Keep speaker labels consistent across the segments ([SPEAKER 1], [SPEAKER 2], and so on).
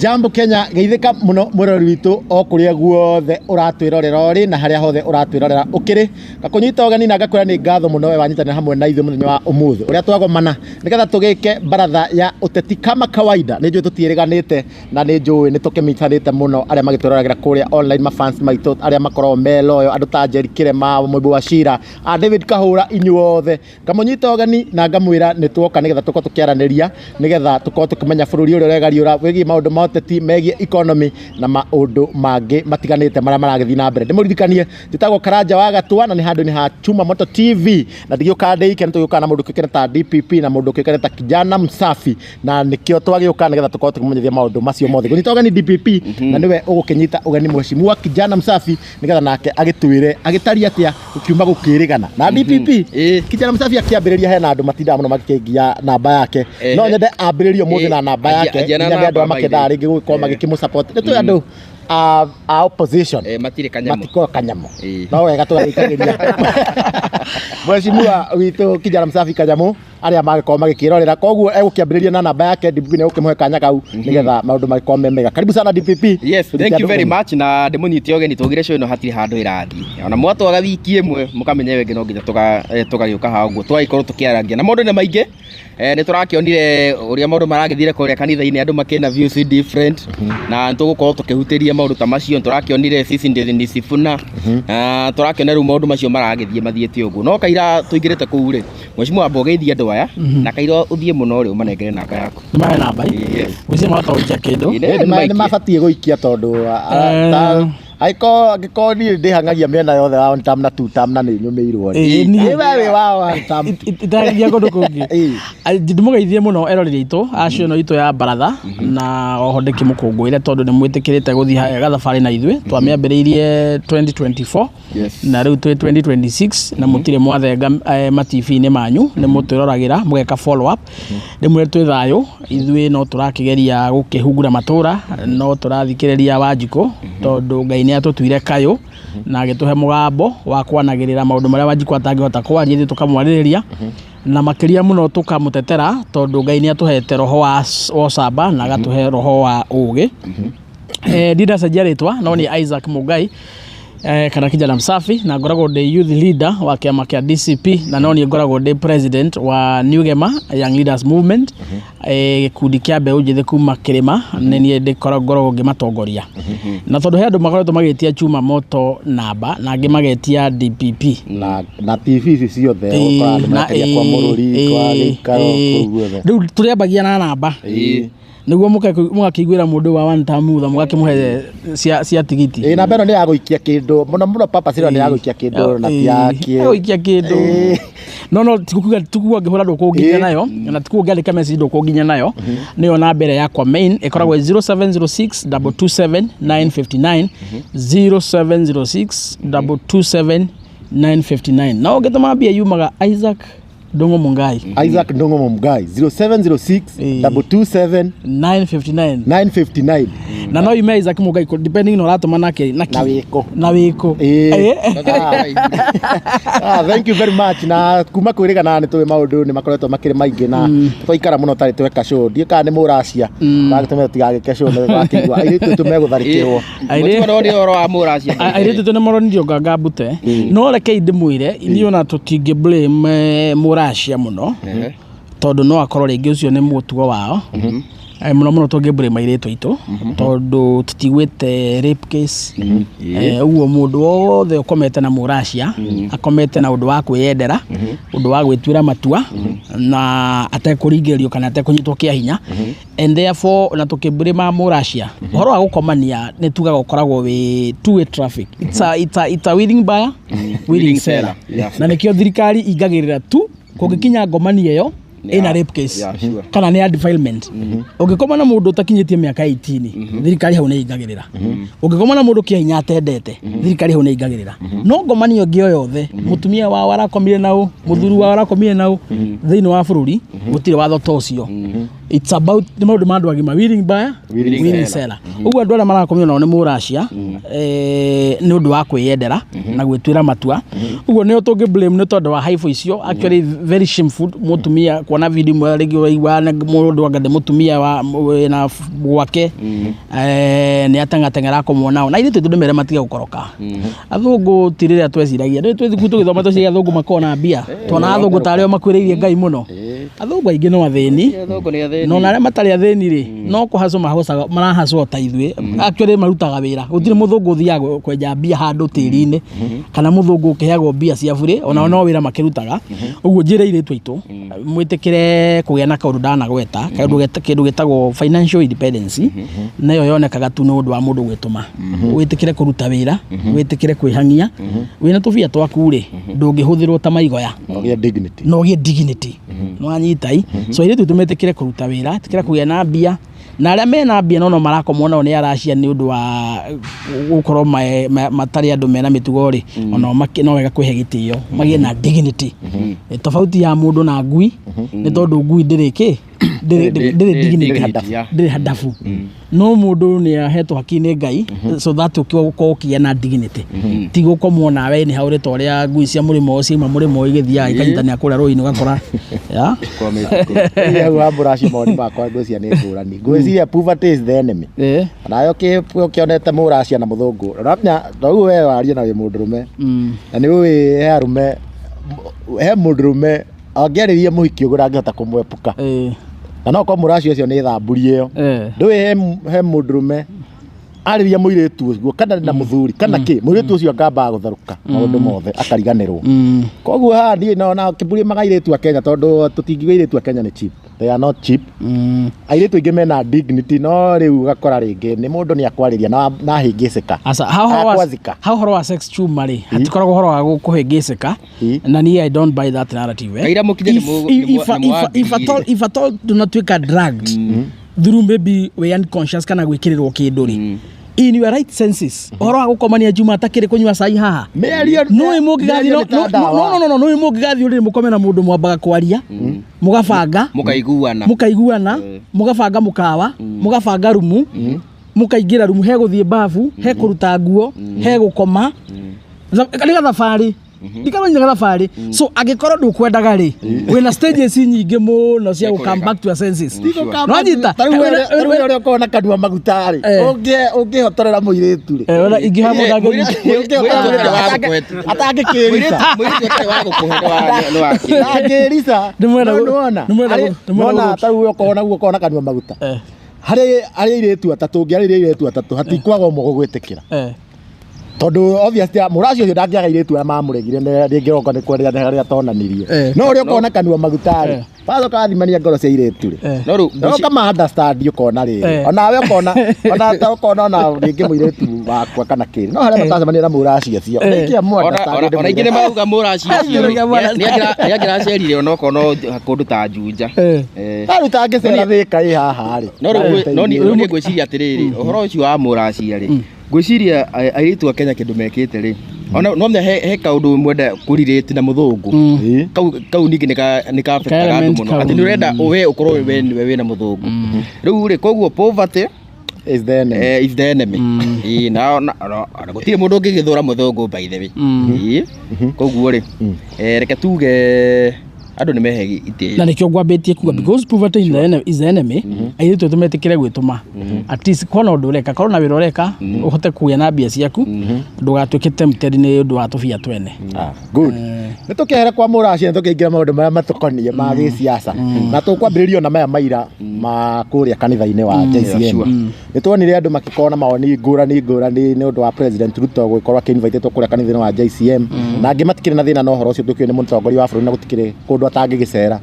[SPEAKER 1] Jambo Kenya, geithĩka mũno mwĩroreri witũ o kũrĩa guothe ũratwĩrorera ũrĩ na harĩa hothe ũratwĩrorera ũkĩrĩ. Ngakũnyita ũgeni na ngakwĩra nĩ ngatho mũno we wanyitanĩra hamwe na ithuĩ mũthenya wa ũmũthĩ ũrĩa twagomana nĩgetha tũgĩke baratha ya ũteti kama kawaida. Nĩ njũĩ tũtiĩrĩganĩte na nĩ njũĩ nĩ tũkĩmitanĩte mũno arĩa magĩtwĩroragĩra kũrĩa online, mafans maitũ arĩa makoragwo me loyal, andũ ta Njeri Kĩrema, Mũibu wa Shira, a David Kahũra, inyuothe ngamũnyita ũgeni na ngamwĩra nĩ tuoka nĩgetha tũkorwo tũkĩaranĩria, nĩgetha tũkorwo tũkĩmenya bũrũri ũrĩa ũregariũra wĩgiĩ maũndũ ma ũteti, megiĩ economy na maũndũ mangĩ matiganĩte marĩa maragĩthiĩ na mbere. Ndĩmũririkanie njĩtagwo Karanja wa Gatua na nĩ handũ-inĩ ha Chuma Moto TV, na ndigĩũkaga ndĩ ike, nĩ tũgĩũkaga na mũndũ ũkĩũkaine ta DPP na mũndũ ũkĩũkaine ta Kijana Msafi, na nĩkĩo twagĩũka nĩgetha tũkorwo tũkĩmũmenyithia maũndũ macio mothe. Ngũnyita ũgeni DPP na nĩwe ũgũkĩnyita ũgeni Mheshimiwa Kijana Msafi nĩgetha nake agĩtwĩre agĩtariĩ atĩa gũkiuma gũkĩrĩgana na DPP. Kijana Msafi akĩambĩrĩria, hena andũ matindaga mũno magĩkĩngia namba yake. No nyende ambĩrĩrie ũmũthĩ na namba yake
[SPEAKER 2] Anjia na
[SPEAKER 1] nginya nĩ andũ
[SPEAKER 2] namba
[SPEAKER 1] arĩa makĩendaga
[SPEAKER 2] by
[SPEAKER 1] rĩngĩ gũgĩkorwo magĩkĩmũ support. Nĩ tũĩ andũ a opposition
[SPEAKER 2] matirĩ kanyamũ.
[SPEAKER 1] Matikorwo kanyamũ. No wega tũgagĩikagĩria Mheshimiwa witũ Kijana Msafi kanyamũ arĩa magĩkorwo magĩkĩrorera. Koguo egũkĩambĩrĩria na namba yake, DPP nĩ egũkĩmũhe kanya kau nĩgetha maũndũ magĩkorwo me mega. Karibu sana, DPP.
[SPEAKER 2] Yes, thank you very much, na ndĩmũnyite ũgeni tũgire show ĩno hatirĩ handũ ĩrathiĩ. Ona mwatwaga wiki ĩmwe mũkamenya ĩyo ĩngĩ no nginya tũgagĩũka haha ũguo tũgagĩkorwo tũkĩarangia na maũndũ nĩ maingĩ. Nĩ tũrakĩonire ũrĩa maũndũ maragĩthire kũrĩa kanitha-inĩ, andũ makĩna views different, na nĩ tũgũkorwo tũkĩhutĩria maũndũ ta macio. Nĩ tũrakĩonire sisi ndithi Sifuna na tũrakĩona rĩu maũndũ macio maragĩthiĩ mathiĩte ũguo. No kaira tũingĩrĩte kũu rĩ, Mheshimiwa, amba ũgeithie andũ aya na kaira ũthiĩ mũno rĩ, ũmanengere namba yaku.
[SPEAKER 3] Nĩ namba. Gwĩciria mahota gũikia kĩndũ.
[SPEAKER 1] Nĩ mabatiĩ gũikia tondũ angĩkorwo niĩ ndĩhangagia mĩena yothe wa one term na two term na nĩ nyũmĩirwo rĩ.
[SPEAKER 3] Niĩ-
[SPEAKER 1] Ĩ, we wĩ wa one term.
[SPEAKER 3] Itaragia kũndũ kũngĩ. Ndĩmũgeithie mũno eroreri aitũ acio ĩno itũ ya baratha, na oho ndĩkĩmũkũngũĩre tondũ nĩ mwĩtĩkĩrĩte gũthiĩ gathabarĩ na ithuĩ. Twamĩambĩrĩirie 2024 na rĩu twĩ 2026 na mũtirĩ mwathenga ma-TV-inĩ manyu, nĩ mũtwĩroragĩra mũgeka follow up. Rĩmwe twĩ thayũ ithuĩ, no tũrakĩgeria gũkĩhungura matũra, no tũrathikĩrĩria Wanjikũ tondũ Ngai nĩ atũtuire kayũ na agĩtũhe mũgambo wa kwanagĩrĩra maũndũ marĩa Wanjikũ atangĩhota kwaria, ithuĩ tũkamwarĩrĩria na makĩria mũno tũkamũtetera tondũ Ngai nĩ atũhete roho wa ũcamba na agatũhe roho wa ũgĩ. Ndindacenjia rĩtwa no nĩ Isaac Mugai kana Kijana Msafi, na ngoragwo ndĩ youth leader wa kĩama kĩa DCP, na no niĩ ngoragwo ndĩ president wa New Gema Young Leaders Movement, gĩkundi kĩa mbeũ njĩthĩ kuma kĩrĩma, nĩ niĩ ngoragwo ngĩmatongoria. Na tondũ he andũ makoretwo magĩtia Chuma Moto namba na angĩ magetia DPP
[SPEAKER 1] Na TV ici ciothe ũkoraga nĩ marekeria kwa Mũrũri kwa gĩikaro kũu guothe.
[SPEAKER 3] Rĩu tũrĩambagia na namba nĩguo mũgakĩiguĩra mũndũ wa one term thutha mũgakĩmũhe cia tigiti.
[SPEAKER 1] Ĩ, namba ĩno nĩ ya gũikia kĩndũ mũno mũno, papa ĩno nĩ ya gũikia kĩndũ na ti ya kĩ
[SPEAKER 3] Gũikia kĩndũ, no tikuga tikuga ngĩhũra ndũkũnginya nayo, na tikuga ngĩandĩka message ndũkũnginya nayo. Nĩyo namba ĩrĩa yakwa main ĩkoragwo 0706 227 959, 0706 227 959, na ũngĩtũma mbia yumaga Isaac Ndung'u Mungai.
[SPEAKER 1] Isaac Ndung'u Mungai, 0706 227
[SPEAKER 3] 959.
[SPEAKER 1] 959.
[SPEAKER 3] Na no yume Isaac Mungai depending na ũratũma nake
[SPEAKER 1] na wĩkũ.
[SPEAKER 3] Na wĩkũ.
[SPEAKER 1] Ah, thank you very much. Na kuma kwĩrĩgana nĩ tũĩ maũndũ nĩ makoretwo makĩrĩ maingĩ na twaikara mũno tarĩ tweka show, ndiũ kana nĩ mũracia wagĩtũmĩra tũtigagĩke show nĩ wakĩigua airĩtu aitũ megũtharĩkĩrwo.
[SPEAKER 2] Mheshimiwa, no nĩ ũhoro wa mũracia.
[SPEAKER 3] Airĩtu tũ nĩ maronirio nganga mbute, no rekei ndĩmwĩre ithuĩ ona tũtingĩ blame mũracia mũno tondũ no akorwo rĩngĩ ũcio nĩ mũtugo wao. Mũno mũno tũngĩ blame airĩtu aitũ tondũ tũtiguĩte rape case. Ũguo mũndũ wothe ũkomete na mũracia akomete na ũndũ wa kwĩyendera, ũndũ wa gwĩtuĩra matua na atekũringĩrĩrio kana atekũnyitwo kĩa hinya, and therefore na tũkĩblame mũracia ũhoro wa gũkomania nĩ tugaga ũkoragwo wĩ two way traffic. It's a willing buyer, willing seller, na nĩkĩo thirikari ingagĩrĩra tu kũngĩkinya ngomanio ĩyo ĩna rape case kana nĩ ya defilement. Ũngĩkoma na mũndũ ũtakinyĩtie mĩaka 18, thirikari hau nĩ ingagĩrĩra. Ũngĩkoma na mũndũ kĩa hinya atendete, thirikari hau nĩ ingagĩrĩra. No ngomanio ĩngĩ o yothe, mũtumia wao arakomire na ũ, mũthuri wao arakomire na ũ, thĩinĩ wa bũrũri gũtirĩ watho ta ũcio. It's about nĩ maũndũ ma andũ agima, willing buyer,
[SPEAKER 2] willing
[SPEAKER 3] willing seller. Ũguo andũ arĩa marakomio nao nĩ mũracia nĩ ũndũ wa kwĩyendera na gwĩtuĩra matua. Ũguo nĩo tũngĩ blame nĩ tondũ wa haibũ icio. Actually very shameful mũtumia. Kuona video imwe rĩngĩ ũraigua nĩ mũndũ anga nĩ mũtumia wa wĩna gwake, nĩ ateng'ateng'era akomwo nao na ithuĩ tũndĩmere matige gũkoroka. Athũngũ ti rĩrĩa tweciragia rĩu twĩ thukuru tũgĩthoma tweciragia athũngũ makoragwo na mbia, tuona athũngũ tarĩ o makuĩrĩirie Ngai mũno. Athũngũ aingĩ no athĩni.
[SPEAKER 2] Athũngũ nĩ athĩni.
[SPEAKER 3] No na arĩa matarĩ athĩni rĩ, no kũhacwo mahacaga, marahacwo ta ithuĩ. Actually marutaga wĩra. Gũtirĩ mũthũngũ ũthiaga kwenja mbia handũ tĩri-inĩ, kana mũthũngũ ũkĩheagwo mbia cia burĩ, onao no wĩra makĩrutaga. Ũguo njĩra airĩtu aitũ mwĩtĩkĩre kũgĩa na kaũndũ ndanagweta, kaũndũ kĩndũ gĩtagwo financial independence, nayo yonekaga tu nĩ ũndũ wa mũndũ gwĩtũma. Wĩtĩkĩre kũruta wĩra, wĩtĩkĩre kwĩhang'ia wĩna tũbia twaku rĩ, ndũngĩhũthĩrwo ta maigoya.
[SPEAKER 1] Ũgĩe dignity.
[SPEAKER 3] Na ũgĩe dignity nĩ wanyita i. So airĩtu aitũ metĩkĩre kũruta wĩra, ĩtĩkĩra kũgĩa na mbia, na arĩa mena mbia no marakomwo nao nĩ aracia nĩ ũndũ wa gũkorwo matarĩ andũ mena mĩtugo rĩ, onao no wega kwĩhe gĩtĩo, magĩe na dignity. Tofauti ya mũndũ na ngui nĩ tondũ ngui ndĩrĩ kĩ, ndĩrĩ dignity, ndĩrĩ handabu, no mũndũ nĩ ahetwo haki nĩ Ngai so that ũkorwo ũkĩgĩa na dignity, ti gũkomwo nawe nĩ haũrĩ ta ũrĩa ngui cia mũrĩmo ciauma mũrĩmo igĩthiaga ikanyitanĩra kũrĩa rũĩ-inĩ ũgakora ya.
[SPEAKER 1] Hau ha mũracio mawoni makwa ngwĩciria nĩ ngũrani. Ngwĩciria poverty is the enemy. Nayo ũkĩonete mũracia na mũthũngũ, ũramenya rĩu we waria na wĩ mũndũrũme, na nĩ ũĩ he arũme, he mũndũrũme angĩarĩria mũhiki ũguo ndangĩhota kũmwepuka, na no korwo mũracio ũcio nĩ thamburi ĩyo. Ndũĩ he mũndũrũme arĩria mũirĩtu ũguo kana na mũthuri kana kĩ, mũirĩtu ũcio angambaga gũtharũka maũndũ mothe akariganĩrwo. Koguo haha niĩ nona kĩmburi airĩtu a Kenya, tondũ tũtingiuga airĩtu a Kenya nĩ cheap, they are not cheap. Airĩtu aingĩ mena dignity, no rĩu ũgakora rĩngĩ nĩ mũndũ nĩ akwarĩria na ahĩngĩcĩka.
[SPEAKER 3] Aca, ha ũhoro wa
[SPEAKER 1] Akwazika.
[SPEAKER 3] Ha ũhoro wa sex chuma rĩ, hatikoragwo ũhoro wa kũhĩngĩcĩka, na niĩ I don't buy that narrative, eh.
[SPEAKER 2] Kaira mũkinye
[SPEAKER 3] If at all ndũnatuĩka drugged through maybe we unconscious kana gwĩkĩrĩrwo kĩndũ rĩ, in your right senses, ũhoro wa gũkomania njuma atakĩrĩ kũnyua cai haha,
[SPEAKER 1] Mĩario
[SPEAKER 3] nũĩ mũngĩgathiĩ
[SPEAKER 1] mĩario nĩ ta ndawa.
[SPEAKER 3] No, nũĩ mũngĩgathiĩ ũrĩrĩ mũkome na mũndũ, mwambaga kwaria, mũgabanga,
[SPEAKER 2] Mũkaiguana.
[SPEAKER 3] Mũkaiguana, mũgabanga mũkawa, mũgabanga rumu, mũkaingĩra rumu, he gũthiĩ babu, he kũruta nguo, he gũkoma. Nĩ gathabarĩ ndikamenya gathabarĩ. So angĩkorwo ndũkwendaga rĩ, wĩna stages nyingĩ mũno cia gũ come back to your senses. Nwanyita?
[SPEAKER 1] Ta rĩu we ũrĩa ũkoragwo na kanua maguta rĩ, ũngĩhotorera mũirĩtu rĩ,
[SPEAKER 3] Wena ingĩha mũndũ
[SPEAKER 1] ũngĩhotorera
[SPEAKER 2] Mũirĩtu
[SPEAKER 1] mũirĩtu
[SPEAKER 2] wa gũkũhe-
[SPEAKER 1] atangĩkĩrica.
[SPEAKER 2] Mũirĩtu ũtarĩ wa gũkũhe nĩ wa kĩ?
[SPEAKER 1] Ndangĩrica.
[SPEAKER 3] Ndĩmwenda
[SPEAKER 1] No nĩwona
[SPEAKER 3] ndĩmwenda ndĩmwenda
[SPEAKER 1] nĩwona ta rĩu we ũkoragwo naguo, ũkoragwo na kanua maguta, harĩ airĩtu atatũ, ũngĩarĩria airĩtu atatũ hatikwaga ũmwe gũgwĩtĩkĩra, tondũ obviously mũracio ũcio ndangĩaga airĩtu arĩa mamũregire nĩ rĩngĩ okorwo nĩ kwendia harĩa atonanirie. No ũrĩa ũkoragwo na kanua maguta rĩ, wacoka wathimania ngoro cia airĩtu rĩ,
[SPEAKER 2] No rĩu
[SPEAKER 1] no kama understand ũkona rĩrĩ, onawe ũkona ona ta ũkona ona rĩngĩ mũirĩtu wakwa kana kĩrĩ no harĩa matacemania na mũracio ũcio nĩkĩa mu understand.
[SPEAKER 2] Ona ingĩ nĩ marauga mũracio ũcio rĩ, nĩ angĩracerire onokorwo no kũndũ ta Juja.
[SPEAKER 1] Tarĩu tangĩcera Thĩka ĩ haha rĩ.
[SPEAKER 2] No rĩu no niĩ ngwĩciria atĩrĩrĩ, ũhoro ũcio wa mũracia rĩ, ngwĩciria airĩtu a Kenya kĩndũ mekĩte rĩ, ona no he kaũndũ mwenda kũrirĩti na mũthũngũ kau ningĩ nĩ ka affectaga andũ
[SPEAKER 3] element
[SPEAKER 2] mũno
[SPEAKER 3] kau.
[SPEAKER 2] Atĩ nĩ ũrenda we ũkorwo we nĩwe wĩna mũthũngũ rĩu rĩ, koguo poverty
[SPEAKER 1] is the enemy.
[SPEAKER 2] Is the enemy. Ĩĩ, na gũtirĩ mũndũ ũngĩgĩthũra mũthũngũ, by the way. Ĩĩ, koguo rĩ, reke tuge andũ nĩ mehe itĩo.
[SPEAKER 3] Na nĩkĩo ngwambĩtie kuga because poverty is the enemy, is the enemy. Airĩtu aitũ metĩkĩre gwĩtũma, at least kona ũndũ ũreka, korwo na wĩra ũreka ũhote kũgĩa na mbia ciaku, ndũgatuĩke tempted nĩ ũndũ wa tũbia twene.
[SPEAKER 1] Ah, good. Nĩ tũkĩhere kwa mũracia, nĩ tũkĩingĩra maũndũ marĩa matũkoniĩ ma gĩsiasa, na tũkwambĩrĩria ona maya maira ma kũrĩa kanitha-inĩ wa JCM. Nĩ tuonire andũ makĩkorwo na mawoni ngũrani ngũrani nĩ ũndũ wa President Ruto gũgĩkorwo akĩinvitĩtwo kũrĩa kanitha-inĩ wa JCM, na angĩ matikĩrĩ na thĩna na ũhoro ũcio, tũkĩũĩ nĩ mũtongoria wa bũrũri na gũtikĩrĩ kũndũ atangĩgĩcera,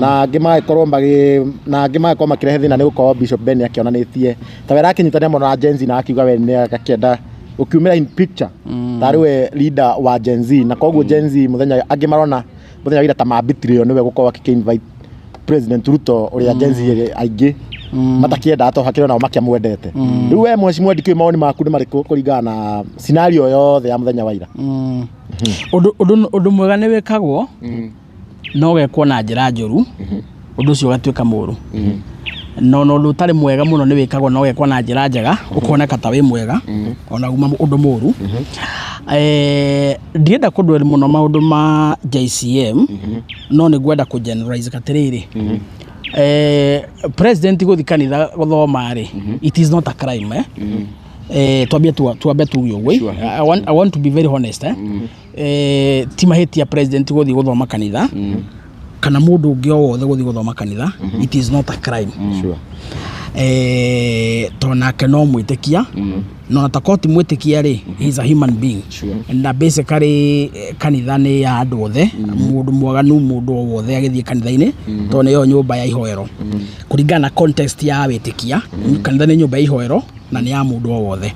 [SPEAKER 1] na angĩ magagĩkorwo magĩ na angĩ magagĩkorwo makĩrehe thĩna nĩ gũkorwo Bishop Ben akĩonanĩtie ta we arakĩnyitanĩra mũno na Gen Z, na akiuga we nĩ akĩenda ũkiumĩra in picture tarĩ we leader wa Gen Z, na koguo Gen Z mũthenya angĩ marona mũthenya wa ira ta mambitirio nĩwe gũkorwo akĩ invite President Ruto ũrĩa Gen Z aingĩ matakĩendaga to hakĩrĩ nao makĩamwendete. Rĩu we mheshimiwa, ndikĩũĩ mawoni maku nĩ marĩkũ kũringana na scenario yothe ya mũthenya wa ira?
[SPEAKER 3] Ũndũ mwega nĩ wĩkagwo no ũgekwo na njĩra njũru, ũndũ ũcio ũgatuĩka mũũru, no ũndũ ũtarĩ mwega mũno nĩ wĩkagwo no ũgekwo na njĩra njega, ũkoneka ta wĩ mwega ona uma ũndũ mũũru. Ndienda kũndweri mũno maũndũ ma JCM, no nĩ ngwenda kũ generalize atĩrĩrĩ, president gũthiĩ kanitha gũthoma rĩ, it is not a crime, eh? Twambie twambe tuge ũguo. I want to be very honest, eh? Ti mahĩtia president gũthiĩ gũthoma kanitha kana mũndũ ũngĩ o wothe gũthiĩ gũthoma kanitha, it is not a crime. To nake no mwĩtĩkia, no na takorwo ti mwĩtĩkia rĩ, he is a human being. Na basically kanitha nĩ ya andũ othe, mũndũ mwaganu, mũndũ o wothe agĩthiĩ kanitha-inĩ, tondũ nĩyo nyũmba ya ihoero kũringana na context ya wĩtĩkia. Kanitha nĩ nyũmba ya ihoero na nĩ ya mũndũ o wothe.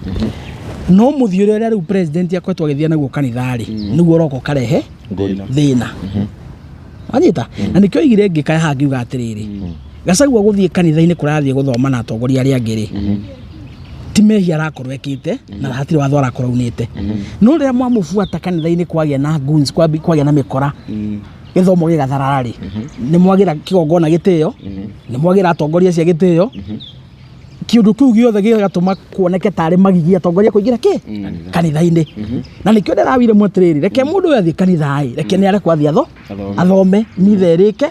[SPEAKER 3] No mũthiũrĩre ũrĩa rĩu president akoretwo agĩthiĩ naguo kanitha rĩ, nĩguo ũroka ũkarehe thĩna, wanyita? Na nĩkĩo oigire ngĩkaya haha ngiuga atĩrĩrĩ, Gachagua gũthiĩ kanitha-inĩ kũrathiĩ gũthoma na atongoria arĩa angĩ rĩ, ti mehia arakorwo ekĩte na hatirĩ watho arakorwo aunĩte. No rĩrĩa mwamũbuata kanitha-inĩ, kwagĩa na goons, kwagĩa na mĩkora, gĩthomo gĩgatharara rĩ, nĩ mwagĩra kĩgongona gĩtĩo, nĩ mwagĩra atongoria acio gĩtĩo. Kĩũndũ kĩu gĩothe gĩgatũma kuoneke tarĩ magigi atongoria kũingĩra kĩ kanitha-inĩ. Na nĩkĩo ndĩrawire atĩrĩrĩ, reke mũndũ ũyũ athiĩ kanitha-ĩ, reke nĩ arekwo athiĩ athome mitha ĩrĩke,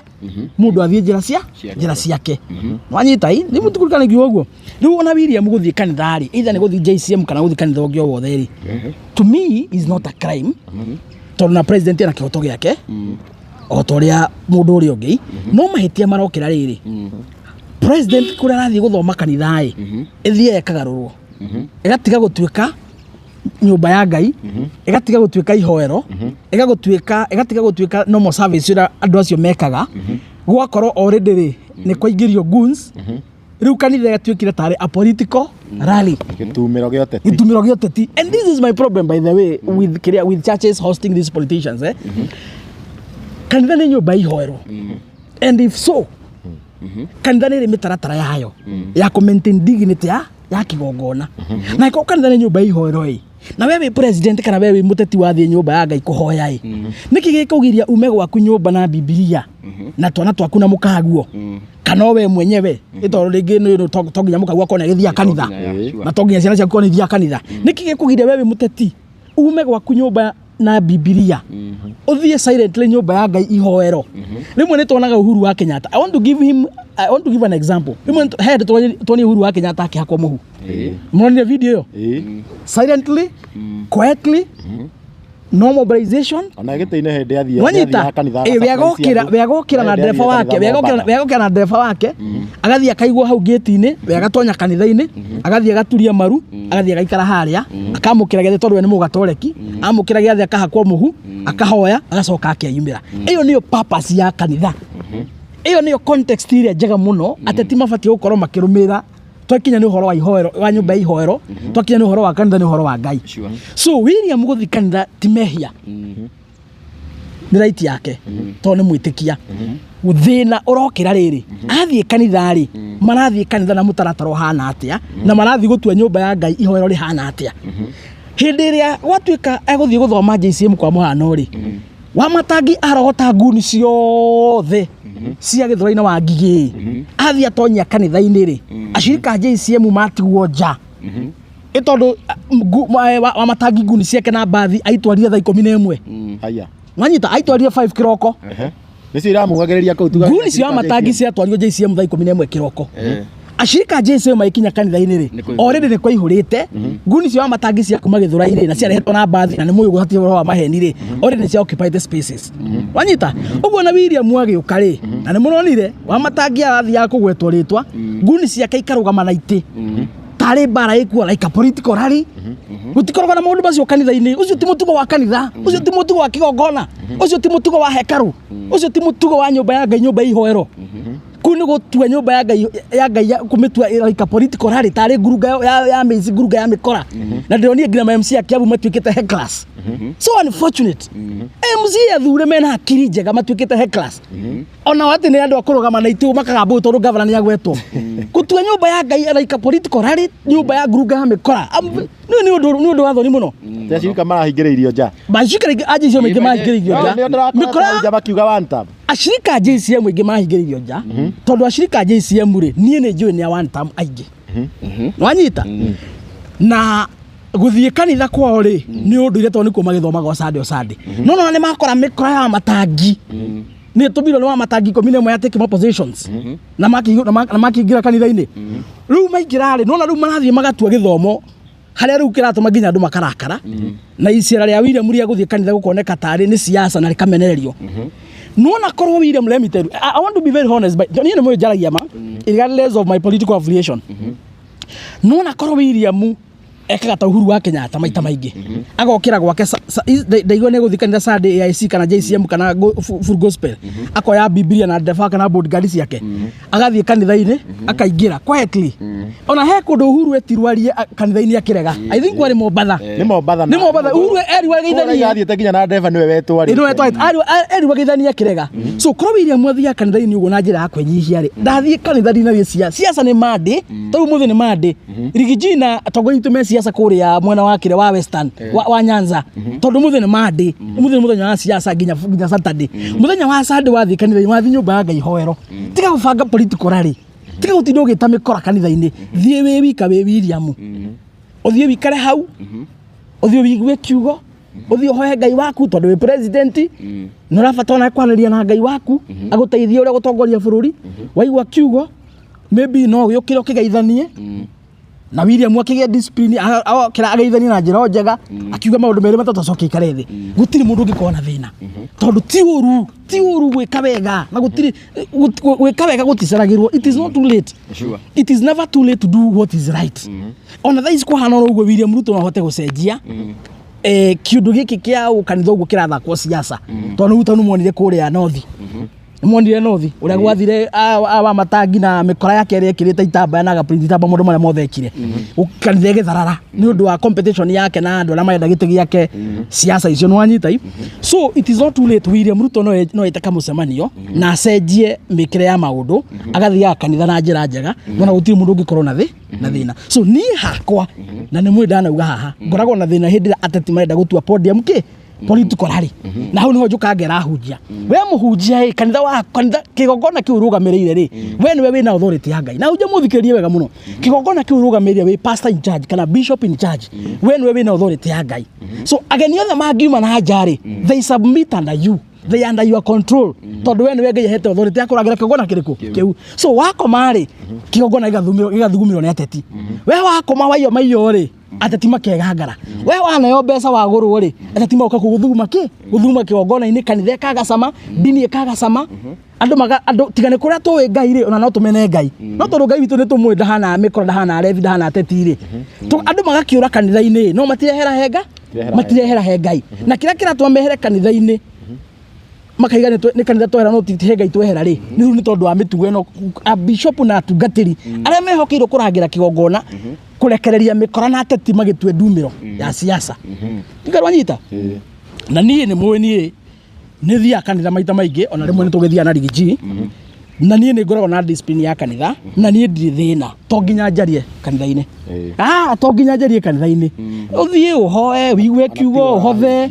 [SPEAKER 3] mũndũ athiĩ njĩra cia njĩra ciake, wanyita? I nĩ mũtikurikana ngiuga ũguo. Rĩu ona William gũthiĩ kanitha rĩ, either nĩ gũthiĩ JCM kana gũthiĩ kanitha ũngĩ o wothe rĩ, to me is not a crime, tondũ na president ena kĩhoto gĩake o ta ũrĩa mũndũ ũrĩa ũngĩ. No mahĩtia marokĩra rĩrĩ, president kũrĩa arathiĩ gũthoma kanitha ĩ, ĩthiĩ ĩkagarũrwo, ĩgatiga gũtuĩka nyũmba ya Ngai, ĩgatiga gũtuĩka ihoero, ĩgatiga gũtuĩka normal service ũrĩa andũ acio mekaga. Gwakorwo already rĩ, nĩ kwaingĩrio goons. Rĩu kanitha ĩgatuĩkire tarĩ a political rally.
[SPEAKER 1] Gĩtumĩro gĩa ũteti.
[SPEAKER 3] Gĩtumĩro gĩa ũteti. And this is my problem, by the way, with kĩrĩa, with churches hosting these politicians, eh? Kanitha nĩ nyũmba ya ihoero, and if so, kanitha nĩ ĩrĩ mĩtaratara yayo ya kũ maintain dignity ya kĩgongona. Na ĩkorwo kanitha nĩ nyũmba ya ihoero ĩ, na we wĩ president kana we wĩ mũteti, wathiĩ nyũmba ya Ngai kũhoya ĩ, nĩkĩ gĩkũgiria ume gwaku nyũmba na Bibilia na twana twaku na mũkaguo, kana o we mwenyewe, ĩ tondũ rĩngĩ to nginya mũkaguo akorwo nĩ agĩthiaga kanitha, na to nginya ciana ciaku korwo nĩ ithiaga kanitha. Nĩkĩ gĩkũgiria we wĩ mũteti ume gwaku nyũmba na Bibilia, ũthiĩ silently nyũmba ya Ngai ihoero? Rĩmwe nĩ tuonaga Uhuru wa Kenyatta. I want to give an example. Rĩmwe he hĩndĩ tuonire Uhuru wa Kenyatta akĩhakwo mũhu. Mũronire video ĩyo?
[SPEAKER 1] Ĩĩ.
[SPEAKER 3] Silently, quietly, no mobilization.
[SPEAKER 1] Ona gĩtĩ-inĩ hĩndĩ athiĩ
[SPEAKER 3] Wanyita?
[SPEAKER 1] Kanitha.
[SPEAKER 3] Ĩ, we agokĩra na ndereba wake, we agokĩra na ndereba wake, agathiĩ akaigwo hau gĩti-inĩ, we agatonya kanitha-inĩ, agathiĩ agaturia maru, agathiĩ agaikara harĩa, akamũkĩra gĩathĩ, tondũ we nĩ mũgatoreki, amũkĩra gĩathĩ, akahakwo mũhu, akahoya, agacoka akeyumĩra. Ĩyo nĩyo purpose ya kanitha. Ĩyo nĩyo context ĩrĩa njega mũno ateti mabatiĩ gũkorwo makĩrũmĩrĩra. Twakinya nĩ ũhoro wa ihoero, wa nyũmba ya ihoero, twakinya nĩ ũhoro wa kanitha, nĩ ũhoro wa Ngai. So William gũthiĩ kanitha ti mehia, nĩ right yake, tondũ nĩ mwĩtĩkia. Thĩna ũrokĩra rĩrĩ, athiĩ kanitha rĩ, marathiĩ kanitha na mũtaratara ũhana atĩa, na marathiĩ gũtua nyũmba ya Ngai ihoero rĩhana atĩa? Hĩndĩ ĩrĩa gwatuĩka egũthiĩ gũthoma JCM kwa mũhano rĩ, wa matangi arogota nguni ciothe cia gĩthũrai-inĩ wa ngigĩ, athiĩ atonyia kanitha-inĩ rĩ, acirika a JCM matigwo nja, ĩ tondũ wa matangi nguni ciake na mbathi aitwarire thaa 11.
[SPEAKER 1] Haya.
[SPEAKER 3] Wanyita? Aitwarire 5 kĩroko.
[SPEAKER 1] Nĩcio iramugagĩrĩria kũu tuga.
[SPEAKER 3] Nguni cia matangi ciatwarirwo JCM thaa 11 kĩroko. Acirika a JCM magĩkinya kanitha-inĩ rĩ,
[SPEAKER 2] Nĩ kũihũrĩte.
[SPEAKER 3] Already nĩ kwaihũrĩte. Nguni cia matangi cia kuma gĩthũrai-rĩ, na ciarehetwo na mbathi, na nĩ mũĩ hatirĩ ũhoro wa maheni rĩ, already nĩ cia occupied the spaces, wanyita? Ũguo na William agĩũka rĩ, na nĩ mũronire wa matangi arathiaga kũgwetwo rĩtwa, nguni ciake ikarũgama na itĩ tarĩ mbara ĩkuo, like a political rally. Gũtikoragwo na maũndũ macio kanitha-inĩ. Ũcio ti mũtugo wa kanitha, ũcio ti mũtugo wa kĩgongona, ũcio ti mũtugo wa hekarũ, ũcio ti mũtugo wa nyũmba ya Ngai, nyũmba ya ihoero. Kũu nĩ gũtua nyũmba ya Ngai kũmĩtua like a political rally, tarĩ ngurunga ya mĩici, ngurunga ya mĩkora. Na ndĩronire nginya ma MC a Kiambu matuĩkĩte hecklers. So unfortunate. MC athure mena hakiri njega matuĩkĩte hecklers, ona atĩ nĩ andũ a kũrũgama na itĩ makagamba ũũ tondũ gavana nĩ agwetwo. Gũtua nyũmba ya Ngai like a political rally, nyũmba ya ngurunga ya mĩkora, nĩ ũndũ wa thoni mũno.
[SPEAKER 1] Ti acirika marahingĩrĩirio nja.
[SPEAKER 3] Macirika a JCM aingĩ mahingĩrĩirio nja.
[SPEAKER 1] Nĩo ndĩrakora
[SPEAKER 3] Mĩkora.
[SPEAKER 1] nja makiuga one term.
[SPEAKER 3] Acirika a JCM aingĩ mahingĩrĩirio nja tondũ acirika a JCM rĩ, niĩ nĩ njũĩ nĩ a one term aingĩ, wanyita? Na Gũthiĩ kanitha kwao rĩ, nĩ ũndũire, tondũ nĩkuo magĩthomaga o Sunday o Sunday. No nona nĩ makora mĩkora ya matangi nĩ tũmirwo nĩ wa matangi 11 ya taking positions na makĩingĩra kanitha-inĩ. Rĩu maingĩra rĩ, nona rĩu marathiĩ magatua gĩthomo harĩa rĩu kĩratũma nginya andũ makarakara, na icera rĩa William rĩa gũthiĩ kanitha gũkoneka tarĩ nĩ siasa na rĩkamenererio. Nona korwo William, let me tell you, I want to be very honest, but niĩ nĩ mũĩ njaragia ma regardless of my political affiliation. Nona korwo William ekaga ta Uhuru wa Kenyatta, maita maingĩ agokĩra gwake ndaigua nĩ gũthiĩ kanitha Sunday, AIC kana JCM kana Full Gospel, akoya Biblia na ndereba kana bodyguard ciake, agathiĩ kanitha-inĩ, akaingĩra quietly. Ona he kũndũ Uhuru etirwo arie kanitha-inĩ akĩrega, I think kwarĩ Mombatha.
[SPEAKER 1] Nĩ Mombatha.
[SPEAKER 3] Nĩ Mombatha Uhuru erirwo ageithanie.
[SPEAKER 1] Athiĩte nginya na ndereba nĩwe wetwarĩte.
[SPEAKER 3] Nĩwe erirwo ageithanie akĩrega. So korwo William athiaga kanitha-inĩ ũguo na njĩra ya kwĩnyihia rĩ, ndathiĩ kanitha ndinathiĩ siasa nĩ Monday, tarĩu mũthĩ nĩ Monday, Rigiji na atongoria aitũ me siasa kũrĩa mwena wa kĩrĩa wa Western wa Nyanza, tondũ mũthĩ nĩ Monday, mũthĩ nĩ mũthenya wa siasa nginya Saturday. Mũthenya wa Sunday wathiĩ kanitha-inĩ, wathiĩ nyũmba ya Ngai hoero, tiga gũbanga political rally, tiga gũtinda ũgĩta mĩkora kanitha-inĩ. Thiĩ wĩ wika, wĩ William, ũthiĩ wikare hau, ũthiĩ ũigue kiugo, ũthiĩ ũhoe Ngai waku, tondũ wĩ president nĩ ũrabatara ona kwaranĩria na Ngai waku agũteithie ũrĩa gũtongoria bũrũri. Waigua kiugo, maybe no ũgĩũkĩre ũkĩgeithanie na William, akĩgĩa discipline, okĩra ageithanie na njĩra o njega, akiuga maũndũ merĩ matatũ, acoke aikare thĩ. Gũtirĩ mũndũ ũngĩkorwo na thĩna, tondũ ti ũru gwĩka wega, na gũtirĩ gwĩka wega gũticaragĩrwo. It is not too late. It is never too late to do what is right. Ona thaa ici kwahana oro ũguo, William Ruto no ahote gũcenjia kĩũndũ gĩkĩ kĩa ũkanitha ũguo kĩrathakwo siasa, tondũ nĩguo tondũ nĩmuonire kũrĩa North, nĩmuonire North ũrĩa gwathire wa matangi na mĩkora yake ĩrĩa ĩkĩrĩte itambaya na agaprint itambaya, maũndũ marĩa mothe ekire kanitha ĩgĩtharara nĩ ũndũ wa competition yake na andũ arĩa marenda gĩtĩ gĩake, siasa icio nĩwanyita i. So it is not too late. William Ruto no ete kamũcemanio na acenjie mĩkĩre ya maũndũ, agathiaga kanitha na njĩra njega, nona gũtirĩ mũndũ ũngĩkorwo na thĩna. So niĩ hakwa, na nĩ mwĩ ndanauga haha, ngoragwo na thĩna hĩndĩ ĩrĩa ateti marenda gũtua podium kĩ political rally, na hau niho njũkaga ngera hunjia. We mũhunjia ĩ, kanitha wa kanitha, kĩgongona kĩu ũrũgamĩrĩire rĩ, we nĩwe wĩna authority ya Ngai. Na hunjia mũthikĩrĩrie wega mũno, kĩgongona kĩu ũrũgamĩrĩire, wĩ pastor in charge kana bishop in charge, we nĩwe wĩna authority ya Ngai. So ageni othe mangiuma na nja rĩ, they submit under you, they are under your control, tondũ we nĩwe Ngai ahete authority ya kũrangĩra kĩgongona kĩrĩkũ kĩu. So wakoma rĩ, kĩgongona gĩgathugumĩrwo nĩ ateti. We wakoma waiyo maiyo rĩ, ateti makegangara. We waneo mbeca wagũrwo rĩ, ateti magoka gũthuguma kĩ gũthuguma kĩgongona-inĩ, kanitha ĩkagacama, ndini ĩkagacama, andũ maga andũ tiga nĩ kũrĩa tũĩ Ngai rĩ, ona no tũmene Ngai, no tondũ Ngai witũ nĩ tũmũĩ, ndahana mĩkora, ndahana arebi, ndahana ateti rĩ, andũ magakĩũra kanitha-inĩ, no matirehera henga matirehera he Ngai. Na kĩrĩa kĩratũma mehere kanitha-inĩ, makaiga nĩ kanitha twehera, no ti he Ngai twehera rĩ, nĩ rĩu nĩ tondũ wa mĩtugo ĩno, a bishop na atungatĩri arĩa mehokeirwo kũrangĩra kĩgongona kũrekereria mĩkora na ateti magĩtue ndumĩro ya siasa. Ndikarwanyita na niĩ nĩ mũĩ niĩ nĩ thiaga kanitha maita maingĩ, ona rĩmwe nĩ tũgĩthiaga na Rigiji, na niĩ nĩ ngoragwo na discipline ya kanitha, na niĩ ndirĩ thĩna. To nginya njarie kanitha-inĩ. To nginya njarie kanitha-inĩ. Ũthiĩ ũhoe, ũigue kiugo, ũhothe,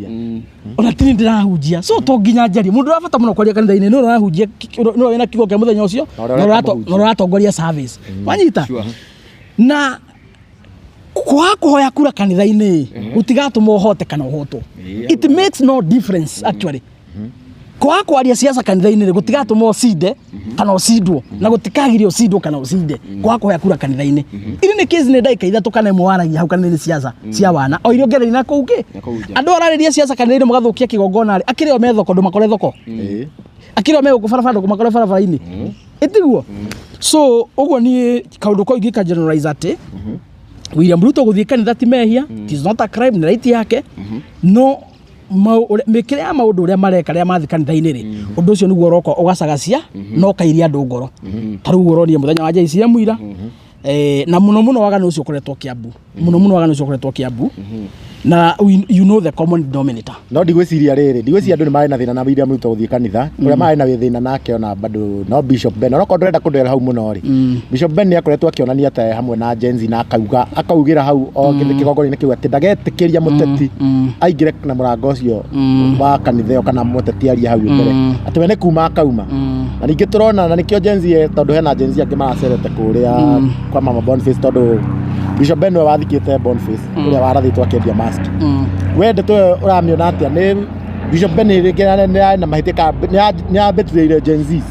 [SPEAKER 3] ona tini ndĩrahunjia. So to nginya njarie. Mũndũ ũrĩa bata mũno kwaria kanitha-inĩ nĩ ũrĩa ũrahunjia, nĩ ũrĩa wĩna kiugo kĩa mũthenya ũcio,
[SPEAKER 1] Na ũrĩa
[SPEAKER 3] na
[SPEAKER 1] ũreka mũhunjia.
[SPEAKER 3] na ũrĩa ũratongoria service, wanyita. Na kwaga kũhoya kura kanitha-inĩ gũtigatũma ũhote kana ũhotwo. It makes no difference actually. Kwaga kwaria siasa kanitha-inĩ rĩ, gũtigatũma ũcinde kana ũcindwo, na gũtikagiria ũcindwo kana ũcinde. Kwaga kũhoya kura kanitha-inĩ, iri nĩ case nĩ ndagĩka 3 kana 1 waragia hau kanitha-inĩ, siasa cia wana o iria ũngĩarĩria na kũu kĩ.
[SPEAKER 2] Na kũu nja.
[SPEAKER 3] Andũ ararĩria siasa kanitha-inĩ mũgathũkia kĩgongona rĩ, akĩrĩ o me thoko ndũmakore thoko, akĩrĩ o me gũkũ barabara ndũmakore barabara-inĩ, ĩtiguo. So ũguo niĩ kaũndũ kau ingĩka generalize atĩ William Ruto gũthiĩ kanitha ti mehia. It is not a crime, nĩ right yake, no mĩkĩre ya maũndũ ũrĩa mareka rĩrĩa mathiĩ kanitha-inĩ rĩ, ũndũ ũcio nĩguo ũroka ũgacagacia na ũkairia andũ ngoro. Ta rĩu ũronire mũthenya wa JCM ira, na mũno mũno waganu ũcio ũkoretwo Kiambu, mũno mũno waganu ũcio ũkoretwo Kiambu, na you know the common denominator.
[SPEAKER 1] No ndigwĩciria rĩrĩ, ndigwĩciria andũ nĩ marĩ na thĩna na William Ruto gũthiĩ kanitha. Ũrĩa marĩ na thĩna nake ona bado no Bishop Ben. Onokorwo ndũrenda kũndwera hau mũno rĩ, Bishop Ben nĩ akoretwo akĩonania ta e hamwe na Gen Z, na akauga akaugĩra hau o kĩgongona-inĩ kĩu atĩ ndagetĩkĩria mũteti aingĩre na mũrango ũcio wa kanitha ĩyo, kana mũteti arie hau mbere, atĩ we nĩ kuma akauma. Na ningĩ tũrona na nĩkĩo Gen Z, tondũ hena Gen Z angĩ maracerete kũrĩa kwa Mama Boniface, tondũ Bishop Ben nĩwe wathikĩte Boniface ũrĩa warathĩtwo akĩendia mask. We ndeto ĩyo ũramĩona atĩa? Nĩ Bishop Ben rĩngĩ nĩ arĩ na mahĩtia kana nĩ abetrayire Gen Zs?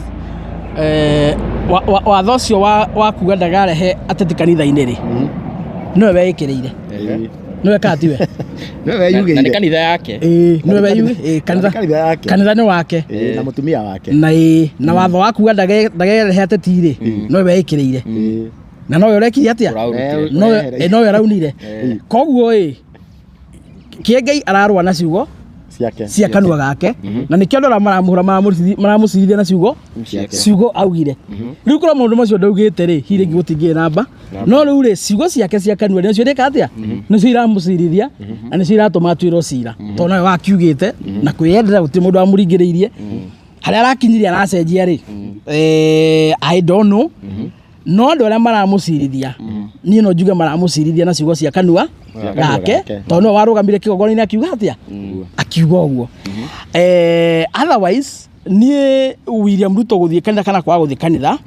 [SPEAKER 3] Watho ũcio wa kuga ndagarehe ateti kanitha-inĩ rĩ, nĩwe weĩkĩrĩire, nĩwe kana tiwe?
[SPEAKER 1] Nĩwe
[SPEAKER 2] Na nĩ
[SPEAKER 1] weyugĩire.
[SPEAKER 2] kanitha yake.
[SPEAKER 3] Ĩĩ, nĩwe ĩĩ, kanitha.
[SPEAKER 1] Na nĩ kanitha yake.
[SPEAKER 3] Kanitha nĩ wake.
[SPEAKER 1] Ĩĩ, na mũtumia wake.
[SPEAKER 3] Na ĩĩ, na watho wa kuga ndagerehe ateti rĩ, nĩwe weĩkĩrĩire. Na nowe ũrekire atĩa?
[SPEAKER 2] Ũraũrutire.
[SPEAKER 3] Nowe araunire. Koguo ĩ kĩengei ararũa na ciugo
[SPEAKER 1] ciake
[SPEAKER 3] cia kanua gake, na nĩkĩo andũ arĩa maramũhũra maramũcirithia na ciugo
[SPEAKER 2] Ciake.
[SPEAKER 3] Ciugo augire. Rĩu korwo maũndũ macio ndaugĩte rĩ, hihi rĩngĩ gũtingĩrĩ namba, no rĩu rĩ, ciugo ciake cia kanua nĩcio irĩka atĩa, nĩcio iramũcirithia na nĩcio iratũma atuĩrwo cira, tondũ nawe wakiugĩte na kwĩyendera, gũtirĩ mũndũ wamũringĩrĩirie. Harĩa arakinyirie aracenjia rĩ, I don't know, no andũ arĩa maramũcirithia, niĩ no njuge maramũcirithia na ciugo cia kanua gake,
[SPEAKER 1] gake.
[SPEAKER 3] tondũ nĩwe warũgamire kĩgongona-inĩ akiuga atĩa, akiuga ũguo. Otherwise niĩ William Ruto gũthiĩ kanitha kana kwaga gũthiĩ kanitha,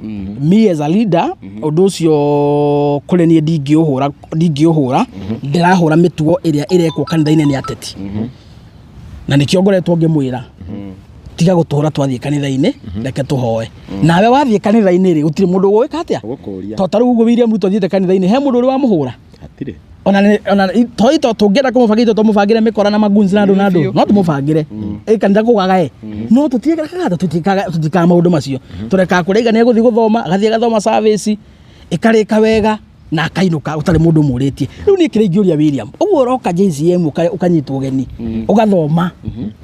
[SPEAKER 3] me as a leader, ũndũ ũcio kũrĩ niĩ ndingĩũhũra, ndingĩũhũra. Ndĩrahũra mĩtugo ĩrĩa ĩrekwo kanitha-inĩ nĩ ateti, na nĩkĩo ngoretwo ngĩmwĩra tiga gũtũhũra twathiĩ kanitha-inĩ, reke tũhoe. Nawe wathiĩ kanitha-inĩ rĩ, gũtirĩ mũndũ ũgũĩka atĩa?
[SPEAKER 1] Ũgũkũria.
[SPEAKER 3] To ta rĩu ũguo William Ruto athiĩte kanitha-inĩ, he mũndũ ũrĩ wamũhũra?
[SPEAKER 1] Hatirĩ.
[SPEAKER 3] Ona ona to ito tũngĩenda kũmũbangĩra itũ tũmũbangĩre mĩkora na magunzi na andũ na andũ, no tũmũbangĩre ĩ kanitha kũgagae, no tũtiĩkaga, tũtikaga maũndũ macio. Tũrekaga kũrĩa iga nĩ egũthiĩ gũthoma, agathiĩ agathoma service ĩkarĩka wega na akainũka ũtarĩ mũndũ ũmũrĩtie. Rĩu niĩ kĩrĩa ingĩũria William, ũguo ũroka JCM ũkanyitwo ũgeni, ũgathoma